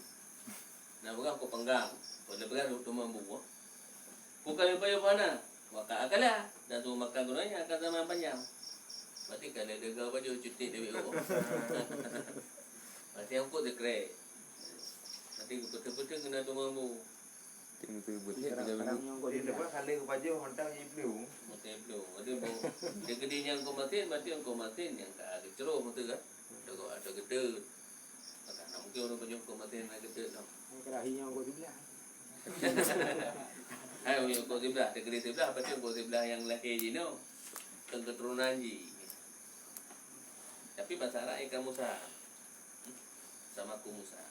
Na peugah keu peunggang. Peue lé peugah teuma bu. Bukan lupa ya mana? Wa qad akala. Dan tu makan guna nya akan zaman panjang. Berarti kalau dega baju cuti dari oh. Berarti angkut dia krek. Berarti betul-betul kena teuma bu. Ting tu beutôi. Jadi, kadang-kadang nyang kok Di tempat kali ke baju mentang ji blue. Mentang ji blue. Ada bau. Dia gede nyang kau masin, berarti kau masin nyang ka ada ceroh mata kan. Ada kau ada gede. Maka nak mungkin orang baju kau masin nak gede tau. Kerahi nyang kau sebelah. Hai, orang kau sebelah, dia gede sebelah, berarti kau sebelah yang lahir ji no. Kan keturunan ji. Tapi bahasa Arab ikan Musa. Sama aku Musa.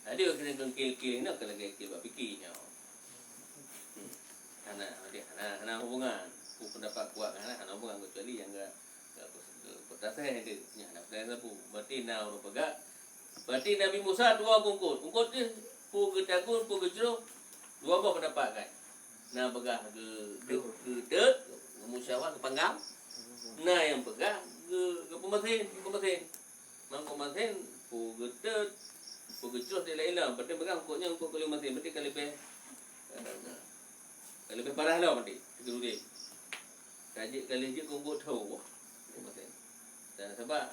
Jadi, kena kengkil-kil, nak kena kengkil buat fikir nyo. Hana, hana, hana hubungan. Peue peundapat kuat nyan, hana hubungan, keucuali nyang ga-, ga-, ga-, peutaseh teuh. Nyan hana peutaseh sapeue. Berarti na ureuëng peugah, berarti Nabi Musa tuwoe keu eungkôt. Eungkôt teuh peue geutagun, peue geucroh, dua boh peundapat kan. Na peugah geu-, geu-, geuteut, geumusyawarah, geupanggang. Na nyang peugah geu-, geupeumasen, geupeumasen. Mangkok masen, peue geuteut, peue geucroh di laén lom. Berarti peugah eungkôt nyan eungkôt ka lheueh masen, berarti ka leubeh, eh, ka leubeh parah lom berarti, geudeh. Ka jeuet, ka lheueh jeuet keu eungkôt tho, eungkôt masen. Dan sabab,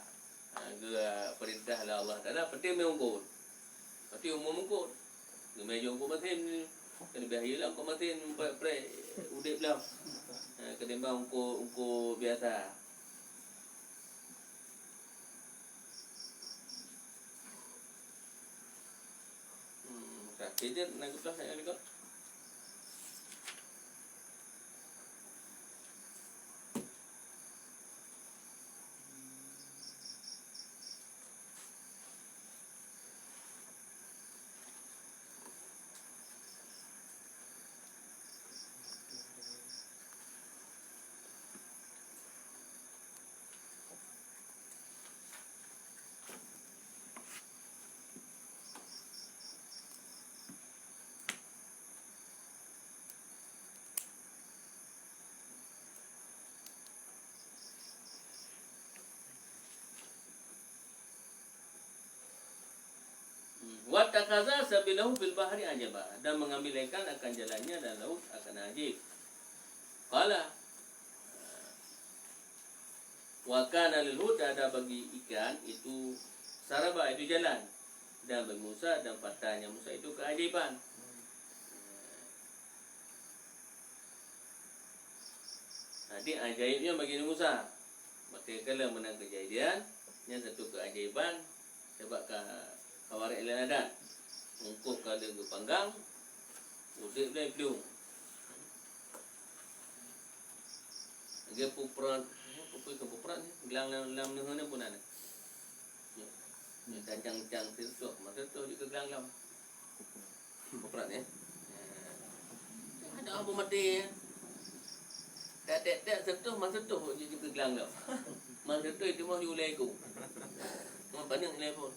ah, geu-, ah, peurintah lé Allah Taala, berarti mé eungkôt. Berarti umum eungkôt. Geumé jeuet eungkôt masen, ka leubeh hayeu lom eungkôt masen, prek-prek udeb lom. Ah, ketimbang eungkôt, eungkôt biasa. Hmm, sakét jeuet na geuplah ayat nyoe. Hmm. "Wattakhadha sabilahu fil bahri ajaba," dan mengambil ikan akan jalannya dalam laut akan ajib. Qala, "Wa kana lil hut," ada bagi ikan itu saraba, itu jalan, dan bagi Musa dan fatanya Musa itu keajaiban. Jadi ajaibnya bagi Nabi Musa. Maka kalau meunan kejadian, nyan satu keajaiban, sebab ka, ka warék lé adat. Eungkôt ka lheueh geupanggang, udeb lé plueng. Lagèe pupran, apa itu pupran ni? Glang lam, lam neuheun ni pun ada. Ni, ni tajang-tajang sirsoh, masa tu juga glang lam. Pupran ya. Ada apa mati ya? Tak, tak, tak, sirsoh, masa tu juga glang lam. Masa tu itu mah ulai ku. Mah panik ulai pun.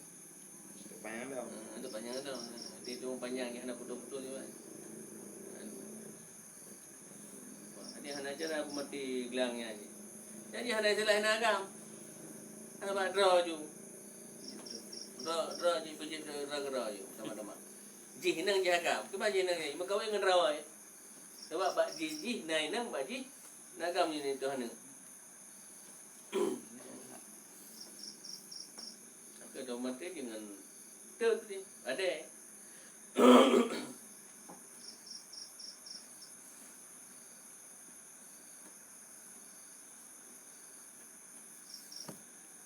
Panjang dah. Ah, itu panjang dah. Itu panjang ya, ada putus-putus juga. Jadi hana cara aku mati gelang nyan. Jadi hana istilah hana agam. Hana bak droe ju. Droe, droe ju, peucit droe, droe ju sama-sama. Jih inong jih agam. Kiban jih inong jih? Meukawen ngon droe. Sebab bak jih, jih na inong, bak jih na agam jih ni tuhan ni. Maka dong maté dengan teut ni, padé.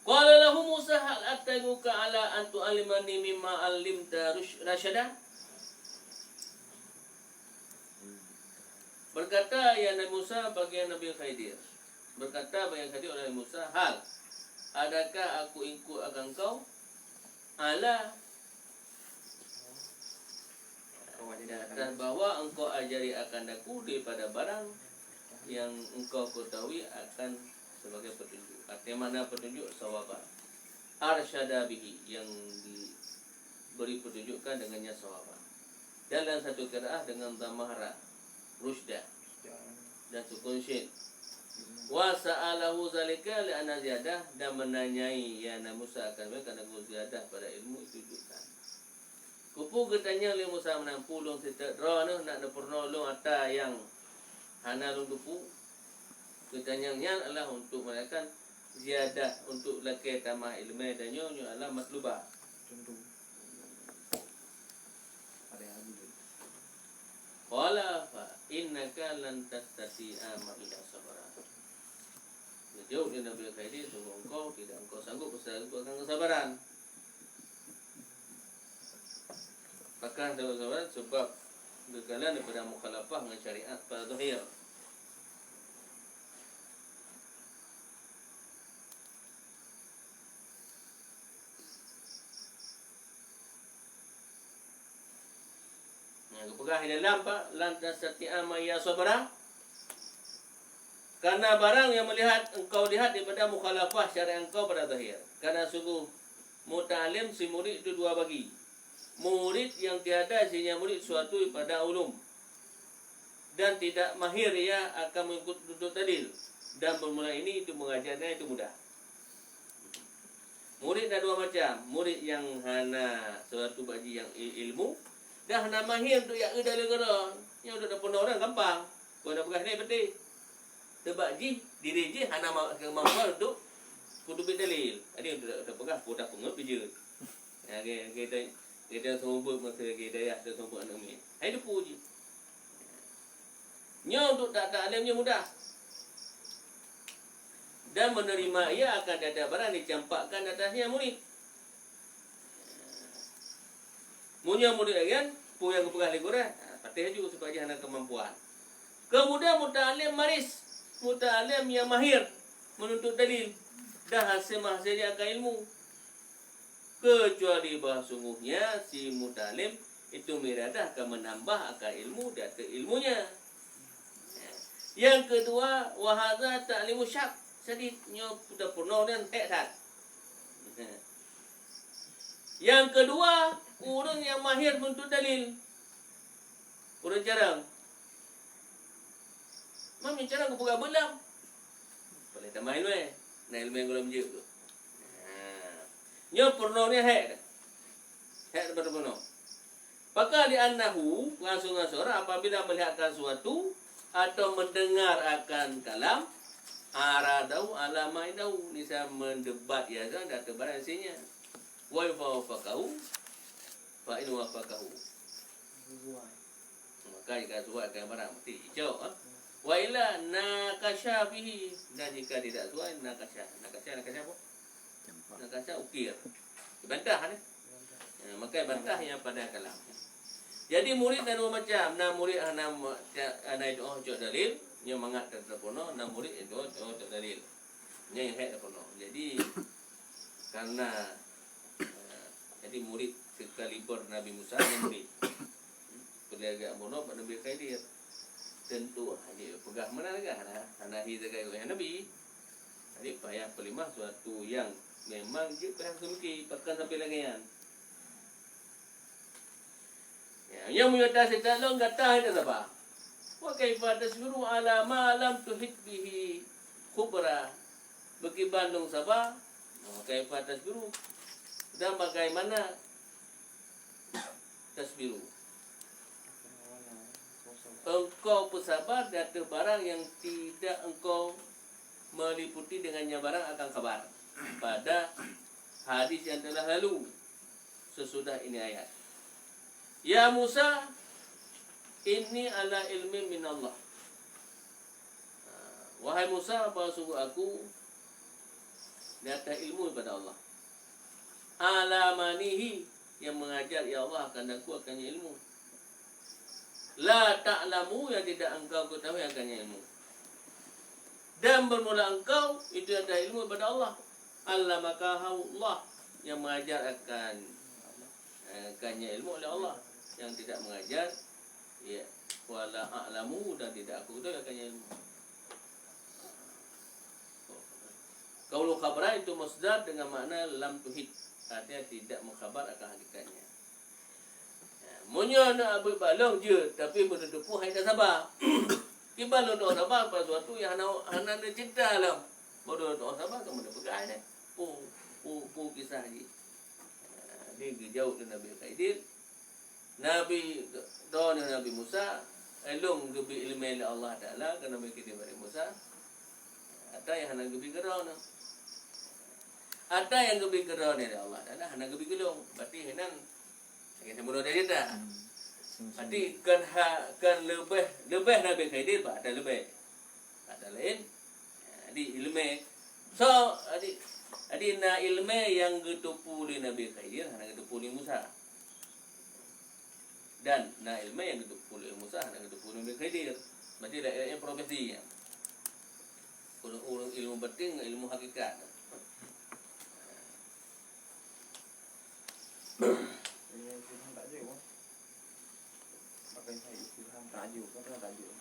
Qala lahu Musa, "Hal attabi'uka ala an tu'allimani mimma 'allimta rush-, rasyada?" Berkata, ya Nabi Musa, bagi Nabi Khidir. Berkata bagi Khidir oleh Musa, "Hal, adakah aku ikut akan kau? Ala, atas bahwa engkau ajari akan aku daripada barang yang engkau ketahui akan sebagai petunjuk." Artinya mana petunjuk? Sawaba. Arsyada bihi, yang diberi petunjukkan dengannya sawaba. Dan dalam satu qiraah dengan dhammah ra, rusyda, dan sukun syin. Wa sa'alahu zalika li'anna ziyadah, dan menanyai ya Nabi Musa akan mereka karena ziyadah pada ilmu itu jutaan. Keupeue geutanyong lé Musa meunan, "Peue lôn siteuk droeneuh nak neupeurunoe lôn ata nyang hana lôn teupeue?" Geutanyong nyan adalah untuk menandakan ziyadah, untuk lakée tamah iéleumé, dan nyoe, nyoe adalah matlubah. Qala fa innaka lan tastati'a ma'iya sabra. Geujaweueb lé Nabi Khidir, sungguh engkau tidak engkau sanggup bersama aku akan kesabaran. Pakon sanggup kesabaran? Sebab geukalon daripada mukhalafah ngon syariat pada zahir. Nah, geupeugah di dalam, Pak, "Lan tastati'a ma'iya sabra." Karena barang yang melihat engkau lihat daripada mukhalafah syariat engkau pada zahir. Karena sungguh muta'allim si murid itu dua bagi. Murid yang tiada isinya murid suatu pada ulum dan tidak mahir ia akan mengikut tuntut dalil, dan bermula ini itu mengajarnya itu mudah. Murid ada dua macam, murid yang hana suatu bak jih yang i-, ilmu, dan hana mahir untuk ya dalil keudroe. Nyang untuk peunoh orang gampang. Kau nak peugah ni betul. Sebab jih, diri jih hana ma-, kemampuan untuk kutubit dalil. Jadi untuk, untuk peugah, peugah pengeut bijeu. Ya, kita, kita seumeubeuet masa kita ya, kita seumeubeuet aneuk miet. Hai depu jih. Nyoe untuk tak-, taklim nyoe mudah. Dan menerima ia akan tiap-tiap barang dicampakkan atasnya murid. Meunyoe murid lagian, peue nyang geupeugah lé gurèe, ha, patéh laju sebab jih hana keumampuan. Keumudian muta'allim maris, muta'allim nyang mahir menuntut dalil dan hasé-mahasé akan ilmu. Kecuali bahwa sungguhnya si muta'allim itu meiradah akan menambah akan ilmu di ateueh ilmunya. Nyang keudua, wa hadza ta'limu syaq. Jadi nyoe peunoh dan hék that. Nyang keudua, ureuëng nyang mahir menuntut dalil. Ureuëng carông. Mam nyang carông geupeugah beulam. Boleh tamah ilmu. Nah, ilmu nyang gohlom jeuet tu. Ha. Nyoe peunoh ni hék dah. Hék daripada peunoh. Maka li'annahu, ngon soe-ngon soe ureuëng apabila melihat akan suatu atau mendengar akan kalam, aradahu ala ma indahu, nisa mendebat ia dan data barang isinya. Wa in wafaqahu, fa in wafaqahu. Maka jika suai akan barang, mesti icok, ha? Wa illa nakasha fihi, dan jika tidak suai, nakasha. Nakasha, nakasha apa? Nakasha ukir. Dibantah ni. Ya, maka bantah yang pada kalam. Jadi murid na dua macam. Na murid hana ma-, hana itu oh cok dalil, nyoe mangat teupeue peunoh, na murid itu oh cok dalil. Nyoe yang hek teupeue peunoh. Jadi karena, eh, jadi murid sekaliber Nabi Musa, na murid. Peulagak bunoe bak Nabi Khidir. Tentu, ha, jipeugah meunan lagèe hana, hana hi sagai ngon Nabi. Jadi payah peulimah suatu nyang memang jeuet payah seumiki, pakon sampai lagèe nyan. Ya, nyang meunyoe taseutôt lôn gata hana saba. Wa kaifa tasbiru ala ma lam tuhit bihi khubra. Beukiban lôn saba. Wa kaifa tasbiru. Dan bagaimana tasbiru. Engkau peusabar di ateueh barang yang tidak engkau meliputi dengannya barang akan khabar pada hadis yang telah lalu sesudah ini ayat. Ya Musa, inni ala ilmin minallah. Wahai Musa, bahwa sungguh aku di atas ilmu daripada Allah. Alamanihi, yang mengajar ia Allah akan aku akan ilmu. La ta'lamu, yang tidak engkau ketahui akan ilmu. Dan bermula engkau itu adalah ilmu daripada Allah. Allamakahu Allah, yang mengajar akan, eh, akan ilmu oleh Allah. Yang tidak mengajar, ya, wala a'lamu, dan tidak aku ketahui akan ilmu. Qaulu khabra itu masdar dengan makna lam tuhit, artinya tidak mengkhabar akan hakikatnya. Ya, meunyoe na abeuet balong jeuet, tapi meuneuteupeu hai tak saba. Kiban lôn saba pada suatu yang hana, hana neucinta lom. Bodoh lôn saba kamoe neupeugah deh. Pu, pu, pu kisah jih. Ha, ni geujaweueb lé Nabi Khidir. Nabi droeneuh Nabi Musa, eh, lôn geubri ileumèe lé Allah Taala keu Nabi Khidir bak Nabi Musa. Ata nyang hana geubri keu droeneuh. Ata nyang geubri keu droeneuh lé Allah Taala hana geubri keu lôn. Berarti hinan lagèe sibunoe dah cerita. Hmm. Berarti kan ha, kan leubeh, leubeh Nabi Khidir bak ata leubeh. Ata laén. Jadi ileumèe. So, jadi, jadi na ileumèe nyang geuteupeue lé Nabi Khidir hana geuteupeue lé Musa. Dan na ileumèe nyang geuteupeue lé Musa hana geuteupeue lé Nabi Khidir. Berarti laén-laén profesi nyan. Ureueng, ureueng ilmu batin ngon ilmu hakikat. Ini Tuhan tak jauh. Pakai saya Tuhan tak jauh, kan tak jauh.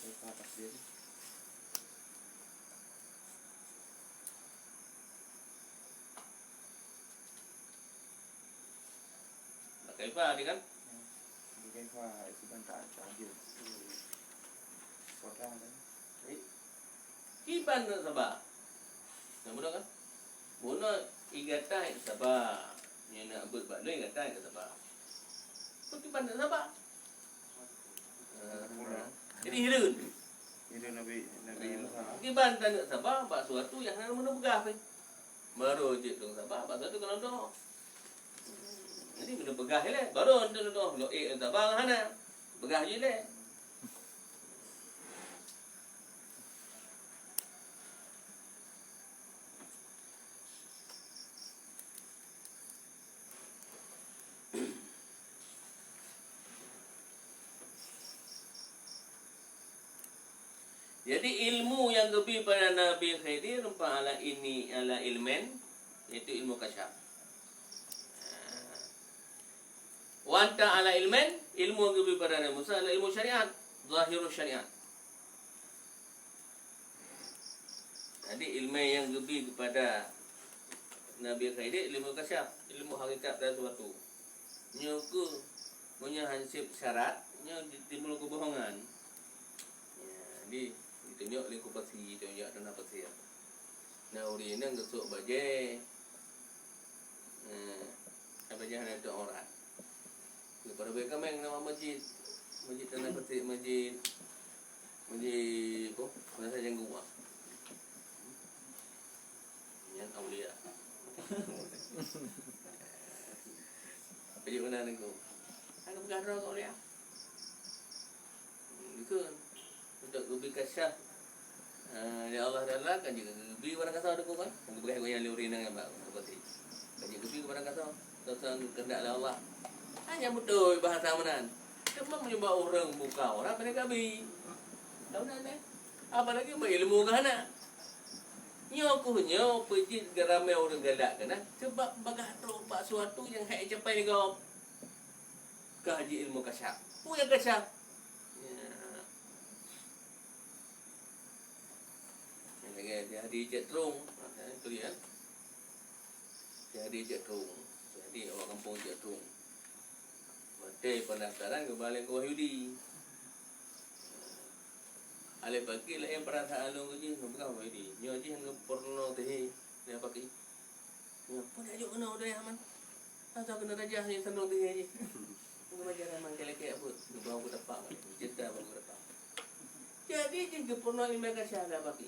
Saya tak jauh. Hudzaifah tadi kan? Hudzaifah itu kan tak, tak hadir. Kota kan? Eh, kiban nak sabar. Nak bunuh kan? Bunuh, i gata hana sabar. Nyan nak beuet bak lôn, i gata hana sabar. Peue kiban nak sabar? Ah, jadi hireuen. Hireuen Nabi, Nabi Musa. Kiban taneuk sabar bak suatu nyang hana meuneuk peugah pih. Baru jeuet dong sabar, bak suatu keunoe dong. Jadi meuneuk peugah ilée, baru dong, dong, lo ék sabar hana. Peugah jih ilée. Jadi, ilmu nyang geubri pada Nabi Khidir rupa ala ini, ala ilmen, yaitu ilmu kasyaf. Wa anta ala ilmen, ilmu nyang geubri pada Nabi Musa adalah ilmu syariat, zahirus syariat. Jadi, ilmu nyang geubri kepada Nabi Khidir, ilmu kasyaf, ilmu hakikat dari sesuatu. Nyoe keuh, meunyoe han sép syarat, nyoe di-, timbul keubohongan. Ya, di, ditunjok lé kupasie, ditunjok tanah pasir. Nah, ureueng inong geusok bajée, eh, bajée hana tuek aurat. Geupeureubai kaméng nama masjid. Masjid tanah pasir, masjid, masjid apa? Madrasah Janggu, ah. Nyan aulia. Apa je beuna nangku? Ada peugah droe keu aulia. Dikeue untuk geubri kasyaf, eh, lé Allah Taala kan jeuet geubri barang kasoe dikeue kan? Geupeugah gobnyan lé ureueng inong nyang bak seperti. Kan jeuet geubri barang kasoe, sesuai keuheundak lé Allah. Hana beutôi bahasa meunan. Cuma meunyoe bak ureueng buka aurat, pandai ka bi. Tahu na, eh? Apalagi bak ilmu ka hana. Nyoe keuh nyoe peue jeuet ramé ureueng galak keunan, sebab bagaih trok bak suatu nyang hana jicapai lé gob. Ka jeuet ilmu kasyaf. Peue nyang kasyaf? Ya. Nyang lagèe jadi cit trong. Ha, itu dia. Jadi cit trong. Jadi awak kampung cit trong. Watèe penasaran, geuba lé keu Wahyudi. Alèh pagi laén peurasaan lôn keu jih, geupeugah Wahyudi. Nyoe jih geupeurunoe teuh lé pagi. Nyoe pun jak jok keunoe udeb, Aman. Asa keunoe tajah nyoe sandong teuh jih. Geuba jalan man keu lé-kèe buet. Geuba keu tapang. Jeda bak keu tapang. Jadi jih geupeurunoe ilmu kasyaf lé pagi.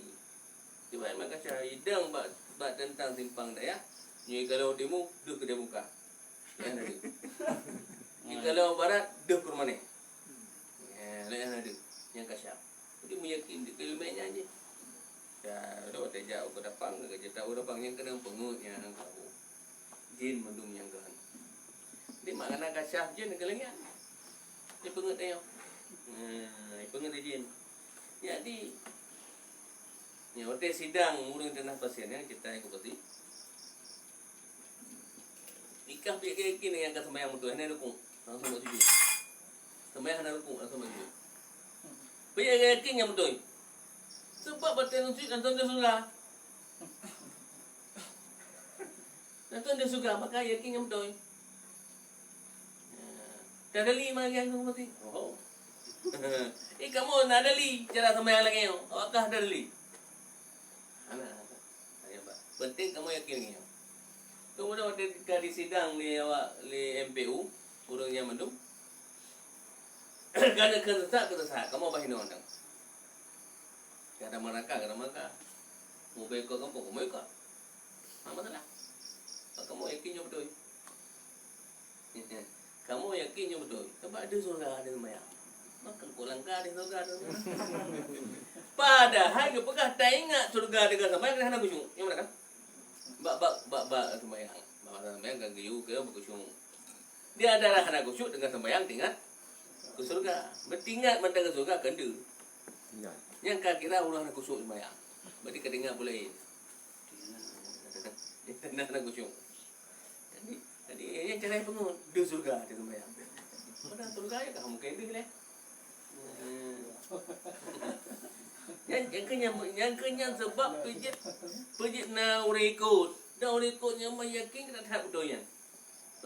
Cuba ilmu kasyaf idong bak, bak teuntang simpang dayah. Nyoe kalau timu, deuh keu muka. Laén na deuh. Di kalau barat, deuh keu rumanèh. Ya, laén na deuh. Nyang kasyaf. Jadi, meuyakin di ilmu nyan jih. Ya, udah watèe jak u Kota Pang, ka jeuet u Kota Pang, nyang keunong peungeuet nyan ka bu. Jin mandum nyang keuhan. Jadi, makna kasyaf jin keu lagèe nyan. Ipeungeuet nyoe. Nah, ipeungeuet jin. Jadi, nyoe watèe sidang ureueng tanah pasien nyan, kita ikut berarti. Ikah pih yakin nyang ka seumayang beutôi, hana rukuk, langsung bak sujud. Seumayang hana rukuk, langsung bak sujud. Pih yakin nyang beutôi. Sebab watèe sujud langsung di syeuruga. Langsung di syeuruga, maka yakin nyang beutôi. Ya. Tadali mari langsung mati. Oh. Eh, kamoe na dali cara seumayang lagèe nyoe. Awak kah tadali. Hana, hana. Hana, bah. Penting kamoe yakin lagèe nyoe. Kemudian watèe ka disidang lé awak, lé M P U, ureueng nyan mandum. Ka na keu sesat, keu sesat. Kamoe bah inoe nyan. Ka na meuraka, ka na meuraka. Meubaikot gampông, kamoe ikot. Hana masalah. Kamoe yakin nyoe beutôi. Kamoe yakin nyoe beutôi. Sabab di syeuruga ada seumayang. Maka kok langka di syeuruga ada seumayang. Padahai geupeugah taingat syeuruga deungon seumayang hana khusyuk. Nyang mana kan? Bak, bak, bak, bak seumayang. Bak seumayang kan geuyue keu khusyuk. Di antara hana khusyuk deungon seumayang teuingat keu syeuruga. Beutingat mantong keu syeuruga keu deuh. Ingat. Nyang ka kira ureueng hana khusyuk seumayang. Berarti ka teuingat buleuen. Hana khusyuk. Jadi, jadi, nyang cara peungeut, deuh syeuruga di seumayang. Padahai syeuruga ya ka mungken deuh lé. Nyan, nyan keuh nyan, nyan keuh nyan sebab peue jeuet, peue jeuet na ureueng ikot. Dan ureueng ikot nyan meuyakin keunan that beutôi nyan.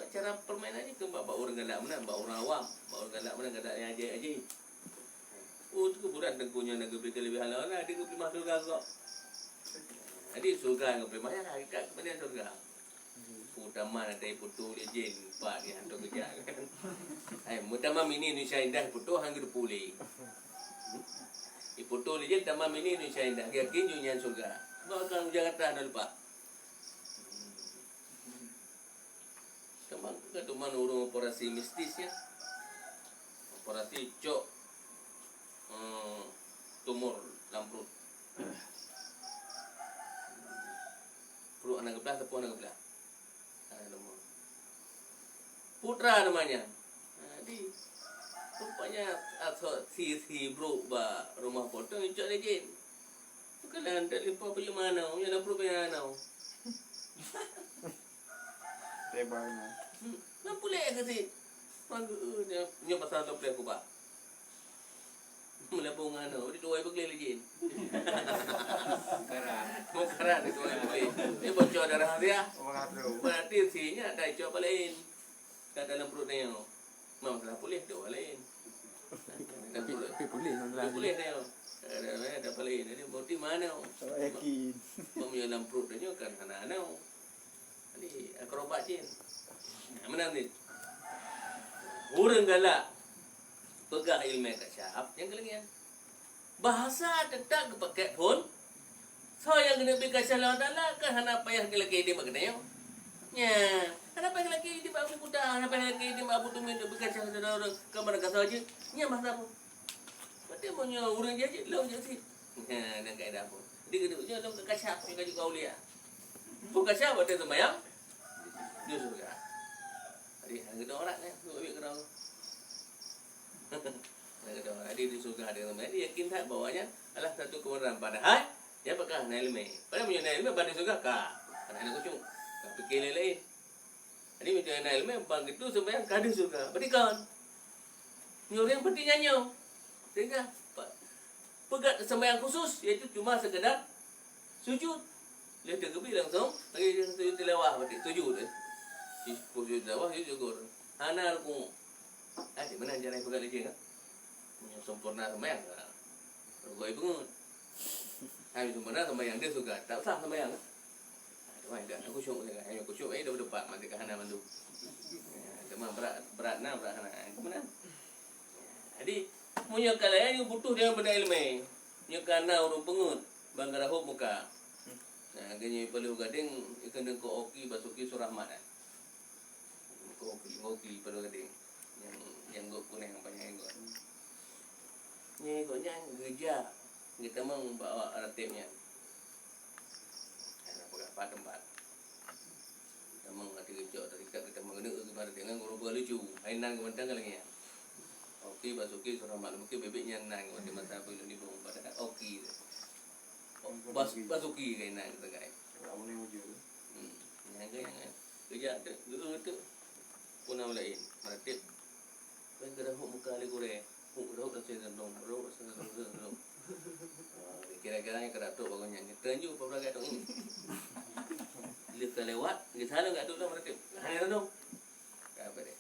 Cara permainan jih keu bak, bak ureuëng galak meunan, bak ureuëng awam, bak ureuëng galak meunan, galak nyang ajaéb-ajaéb. Oh, teukuburan teungku nyoe na geubri keuleubeh hana, na di geupeuleumah syeuruga kok. Jadi syeuruga nyang geupeuleumah nyan hakikat keumudian syeuruga. Peue taman ada iputo lé jén, pat di hantom keujak. Hai, meutamah mini Indonesia Indah iputo han geuteupeue lé. Iputo lé jén taman mini Indonesia Indah, yakin jih nyan syeuruga. Bahkan Jakarta na lupa. Teuma ka teuma ureuëng operasi mistis ya. Operasi cok, eh, tumor lam perut. Perut hana geublah, teupeu hana geublah. Hana tumor. Putra namanya. Jadi, rupanya asok si, si brok bak rumah potong cok lé jén. Bukan ada limpah punya mana, yang dah perut punya mana. Tebal na. Hmm, lampu lé ke sit. Mangga, eh, nyoe, nyoe pasal topleh aku, Pak. Meulabong ngan, oh, di tuai beugléh lé jén. Meukarat. Meukarat di tuai beugléh. Dia bocor darah dia. Orang tu. Berarti sinya ada cok lain. Kat dalam perut dia. Memang salah pulih tu orang lain. Tapi, tapi pulih memang salah. Tapi pulih dia. Ada, ada apa lain. Jadi, berarti mana? Tak yakin. Memang dalam perut dia kan hana-hana. Jadi, akrobat jin. Nah, meunan ni. Ureuëng galak peugah ilmu kasyaf nyang keuleungian. Bahasa teutap geupakék phon. Soe nyang keuneuk bri kasyaf lé Allah Taala kan hana payah geulakée idin bak geutanyoe. Nya, hana payah geulakée idin bak Abu Kuta, hana payah geulakée idin bak Abu Tumin, bri kasyaf lé Allah Taala, ka meureuka soe jeuet. Nya bahasa phon. Berarti meunyoe ureuëng jeuet, jeuet lom jeuet sit. Nya, nyang kaedah phon. Jadi keuneuk nyoe lom keu kasyaf, nyang ka jeuet keu aulia. Phon kasyaf watée seumayang di syeuruga. Jadi hana geudong urat nyan, duek biet keudong. Hana geudong urat. Jadi di syeuruga ada seumayang, dia yakin that bahwa nyan adalah satu kebenaran. Padahai dia pakon hana iéleumé. Padahai meunyoe na iéleumé, ban di syeuruga ka. Hana, hana khusyuk. Ka pike laén-laén. Jadi meunyoe na iéleumé, ban geuteupeue seumayang ka di syeuruga. Berarti kon. Nyoe ureuëng peuti nyan nyoe. Sehingga pa-, peugah seumayang khusus, iaitu cuma sekadar sujud. Lheueh teugeubri langsung lagi sujud tilawah, berarti sujud, eh. Sujud tilawah, sujud syukur. Hana rukuk. Ah, di mana cara peugah lé jih, kan? Meunyoe sempurna seumayang, ah. Rukuk ai beungeut. Hai sempurna seumayang dia syeuruga, tak sah seumayang, kan? Wah, dak khusyuk, eh, khusyuk, eh, dah berdebat, mati ke hana mantu. Ya, cuma berat, berat na, berat hana. Itu benar. Jadi, meunyoe ka laén, nyoe butuh dia benda ilmu. Nyoe ka na ureuëng peungeut, ban geurahot muka. Nah, geuh nyoe palu gadeng, ikan dengkok oki, basuki surah mat, eh. Dengkok oki, oki palu gadeng. Yang, yang gok kuning, panjang gok. Nyoe gok nyan geujak, geutamong bak awak ratib nyan. Hana peugah pat teumpat. Tamong hati geucok tarikat, geutamong geuneuk keu barat dengan guru peugah lucu. Hai nan geumantang ka lagée nyan. Oke, basuki, surah mat, oke, bebek nyan nan, watée masa peue lôn nibong, padahai oke. Bas-, basuki ka nan, kata kai. Hmm. Nyan ka, nyan ka. Geujak teuk, geu-, teuk. Puna laén, meuratéb. Kan geurahot muka lé gurée. Huk, geurahot rasa sandong, geurahot rasa sandong, sandong. Ah, kira-kira nyan keudatuk bagoe nyan. Teunju peue gadoh ini. Lheueh ka lewat, geusandong gadoh lam meuratéb. Hana sandong. Ka apa deh?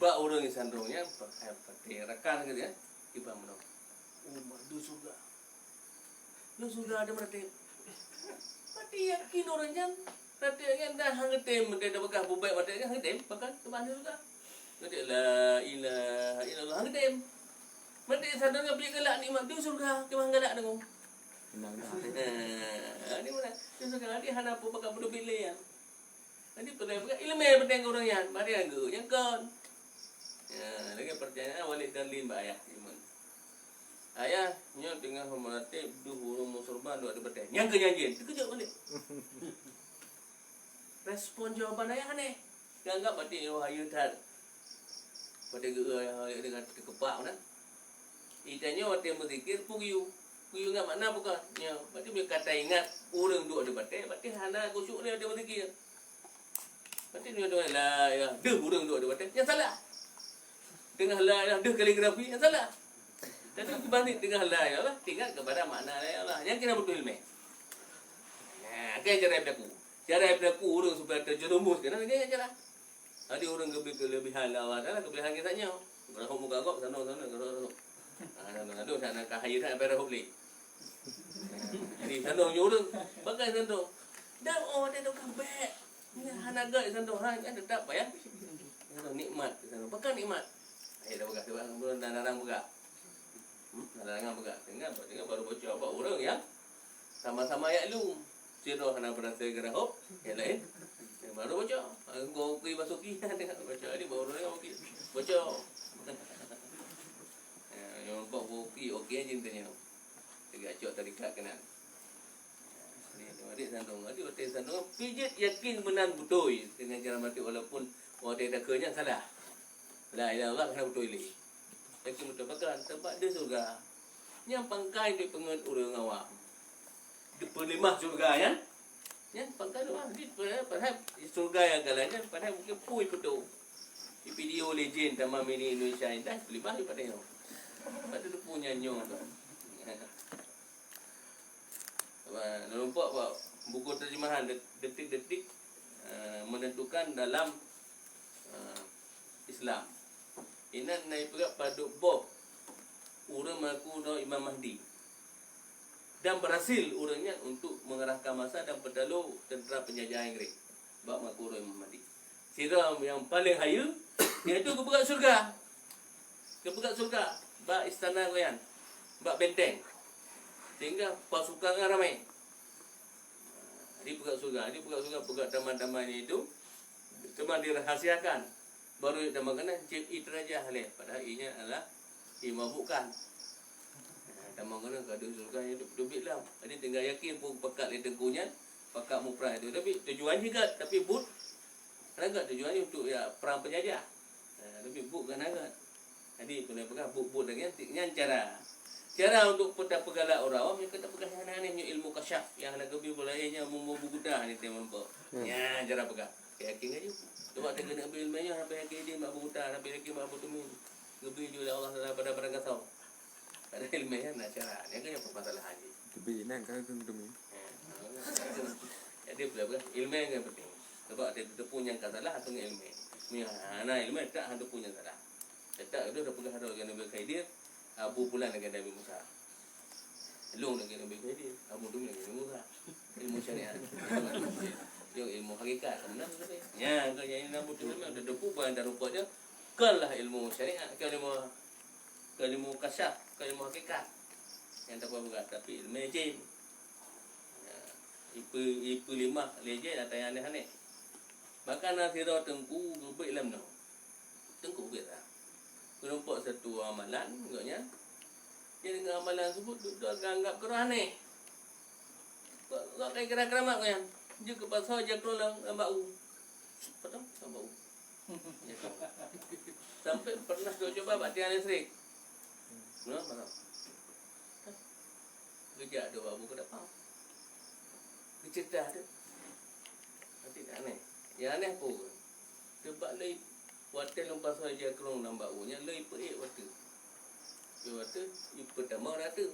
Bak ureuëng sandong nyan, pakai patéh rakan ke dia, kiban meunong. Oh, mak, di syeuruga. Di syeuruga ada meuratéb. Berarti yakin ureuëng nyan, meuratéb nyan dah hang geutem, meuratéb dah peugah bubek meuratéb nyan hang geutem, bahkan keubah di syeuruga. Meuratéb la ilaha illallah hang geutem. Meuratéb sadar ngon pih galak nikmat di syeuruga, keubah galak deungoe. Tenang dah. Ha, ni mana? Di syeuruga ni hana peue pakai beudôh bilé nyan. Jadi, peugah-peugah iéleumé peudeng ureuëng nyan, bari anggô nyang kon. Ya, lagée percayaan Walid Darlin bak ayah Simon. Ayah, nyoe teungoh meuratéb dua ureuëng musurban duek di batée. Nyang keu nyan jén, teukeujot Walid. Respon jawaban ayah aneh. Geuanggab berarti nyoe wahyu that. Watée geu-, eh, dengan teukepak meunan. Di tanyoe watée meuzikir, peue geuyue. Geuyue ngon makna bukan? Nyoe, berarti meunyoe ka taingat ureuëng duek di batée, berarti hana khusyuk lé watée meuzikir. Berarti nyoe doa la ilaha, deuh ureuëng duek di batée, nyan salah. Teungoh la ilaha, deuh kaligrafi, nyan salah. Tapi keubangat teungoh la ilaha, ingat kepada makna la ilaha. Nyan kira beutôi iéleumé. Nah, kan cara berlaku. Cara berlaku ureuëng supaya terjerumus, kena lagée cara. Jadi ureuëng geubri keulebihan lé Allah Taala, keulebihan geutanyoe. Beurahop muka gob, sandong, sandong, sandong. Ah, sandong, sandong, sandong ka hayeue that, beurahop lé. Jadi sandong nyoe ureuëng, pakai sandong. Dan oh, watée tu ka bék. Nyan hana gét sandong, ha, nyan teutap payah. Sandong nikmat, sandong. Pakai nikmat. Hai dah peugah, dah peugah, dah larang peugah. Hmm, dah larang peugah. Sehingga, sehingga baru bocor bak ureuëng nyang sama-sama jak lom. Sidroe hana beurasa geurahop, nyang laén. Nyang baru bocor. Engkau ukui basuki, tengok bocor. Jadi baru dengar ukui. Bocor. Ya, nyang nampak ukui, okey aja intinya. Lagi acok tarikat keunan. Ni, adik sandong. Adik watée sandong, pijet yakin meunan beutôi. Dengan cara mati walaupun watée takheun nyan salah. La ilaha illallah hana beutôi lé. Yakin beutôi pakon, teumpat di syurga. Nyang pangkai dipeungeut ureuëng awam. Dipeulimah syurga nyan. Nyan pangkai doa. Di, padahal syurga nyang galak nyan, padahal mungkin pui beutôi. Di video legend Taman Mini Indonesia Indah, peulimah di padahal. Pada depu nyan nyoe tu. Apa, nampak bak buku terjemahan det-, detik-detik, eh, menentukan dalam, eh, Islam. Inan na ipeugah padub boh ureuëng mengaku droe Imam Mahdi. Dan berhasil ureuëng nyan untuk mengerahkan massa dan peutalo tentera penjajah Inggris bak mengaku droe Imam Mahdi. Sidroe nyang paleng hayeue, yaitu geupeugah syeuruga. Geupeugah syeuruga bak istana gobnyan, bak benteng. Sehingga pasukan ramai. Jadi peugah syeuruga, jadi peugah syeuruga, peugah taman-taman itu, teuma dirahasiakan. Baru tamong keunan cit ié teurajah lé, padahal ié nyan adalah ié mabukkan. Nah, tamong keunan ka deuh syeuruga nyang teubiet lom. Jadi tinggai yakin peue pakat lé teungku nyan, pakat muprang itu. Tapi tujuan jih gét, tapi buet hana gét, tujuan jih untuk ya perang penjajah. Nah, tapi buet hana gét. Jadi peue lé peugah buet-buet lagée nyan, nyan cara. Cara untuk peue tapeugalak ureuëng awam nyang ka tapeugah nyang aneh-aneh nyoe ilmu kasyaf nyang hana geubri boh laén nyan meubeuguta ni teuh meurumpok. Hmm. Nyan cara peugah. Yakin laju. Coba teukeunong bri ilmu nyoe sampai yakin di mak buta, sampai yakin mak buta min. Geubri ju lé Allah Taala pada barang gasong. Ada ilmu nyan na cara. Nyan kan nyang permasalahan jih. Tapi nan ka keuneuk teumé. Eh, jadi peue lé peugah ilmu nyang penting. Sebab ada teupeu nyang ka salah atau ngon ilmu. Meunyo hana ilmu tak hana teupeu nyang salah. Teutap itu dah peugah droe lagée Nabi Khidir, Abu Fulan lagée Nabi Musa. Lôn lagée Nabi Khidir, Abu Dum lagée Nabi Musa. Ilmu syariat. Yo ilmu hakikat, beuna sabe. Nya, kau jadi Abu Dum dah depu ban dan rupa dia. Kan lah ilmu syariat, kan ilmu, kan ilmu kasyaf, kan ilmu hakikat. Nyang tak peugah, tapi ilmu jin. Ya, ipe, ipe limah lé jin ada yang aneh-aneh. Bahkan na sidroe teungku geubeuet lom nyoe. Teungku biasa. Keulompok satu amalan gobnyan. Jadi dengan amalan tersebut, dua-dua anggap keureuh aneh. Kok, kok kai kira keramat gobnyan? Jeuet keu pasoe jakrong lam, lam bak u. Padahai lam bak u. Sampai pernah geucoba bak tiang listrik. Nah, pasang. Geujak tu babu ke depan. Geucedah tu. Hati aneh. Yang aneh pun. Sebab lé watée lôn pasoe jakrong lam bak u nyan lé ipeuék watée. Ipeuék watée, ipeutamong rata.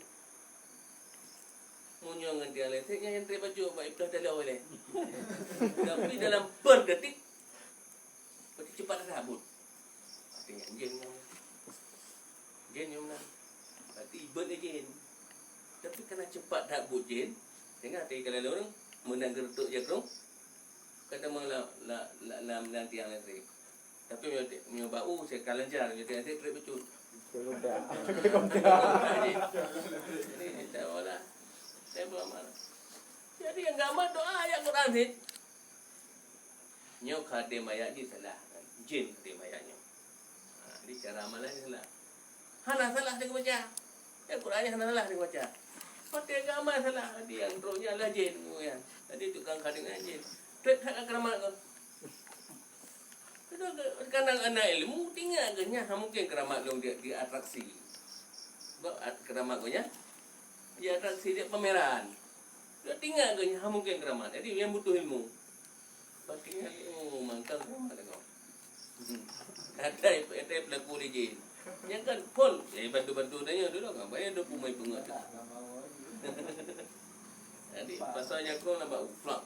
Meunyoe ngon tiang listrik nyan nyang trép bacut bak ipeudah taloe lé. Tapi dalam per detik, berarti cepat dah buet. Artinya jin nyan. Jin nyang menang. Berarti ibet jin. Tapi karena cepat that buet jin, sehingga hati kalian ureuëng menang geureutok jakrong, Kadang lam, lam, lam, lam, lam tiang listrik. Tapi meunyoe, meunyoe bak u, saya ka lancar, meunyoe tiang listrik, trép bacut. Jadi, jadi, saya malah, saya malah marah. Jadi, yang gamal doa ayat Quran cit. Nyoe khadém ayat jih salah. Jin khadém ayat nyoe. Ha, jadi cara amalan jih salah. Hana salah dia baca. Ya, Quran nyan hana salah dia baca. Pakai agama salah. Jadi, yang trok nyan adalah jin, nyan. Jadi, tukang khadém nyan jin. Trép that keramat tu. Kadang aneuk ilmu, tinggai geuh nyan, ha, mungkin keramat lôn di, di atraksi. Sebab at-, keramat geuh nyan, di atraksi, di pameran. Dia tinggai geuh nyan, ha, mungkin keramat. Jadi, yang butuh ilmu. Berarti nyan, oh, mantap tu, kata kau. Hmm. Ada, ada pelaku lé jin. Nyan kan pun, eh, bantu-bantu dia nyan dulu kan. Banyak dia pun mai peungeut. Jadi, pasal jakrong nampak uplak.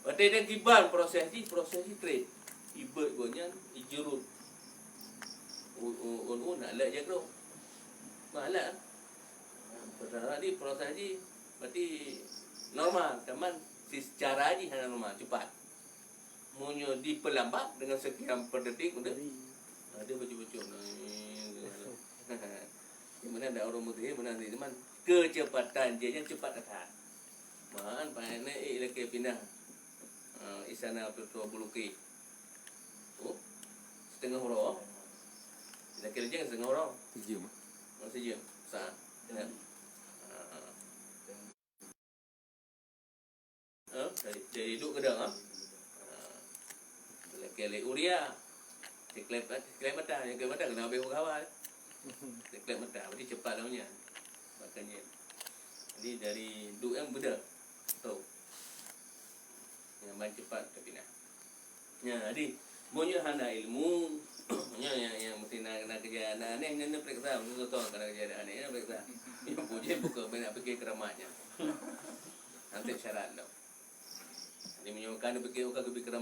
Watée dia kiban proses jih, proses jih trép. Ibeuet gobnyan, ijeurut. U-, u-, un-un, nak lheueh jagroe. Malah. Peutara di proses ji, berarti normal, teuma secara ji hana normal, cepat. Meunyoe dipeulambab dengan sekian per detik, udah. Ada bacut-bacut. Di mana ada orang muda, mana di teman. Kecepatan jih nyan cepat that. Man, pané eh, lakée pinah. Ah, istana Petro Buluki. Oh, setengah uroe. Lakée lejeng setengah uroe. Sejam. Oh, sejam. Sa. Ya. Ah. Ha? Dari, dari duduk ke dalam, ha? Ha. Lagi lagi Uria. Sekelip, sekelip mata, sekelip mata kena habis buka awal. Sekelip mata, berarti cepat lah punya. Makanya. Jadi dari duduk yang beda. Tu. Yang main cepat tapi nak. Nyan, jadi, meunyoe hana ilmu, nyan nyang, nyang mesti na, na keujaya na aneh, nyan na peuriksa, meunyoe contoh ka na keujaya na aneh, na peuriksa. Nyan puji buka main nak fikir keuramat nyan. Nanti syarat tu. Jadi, meunyoe ka na fikir, ka geupikir keuramat,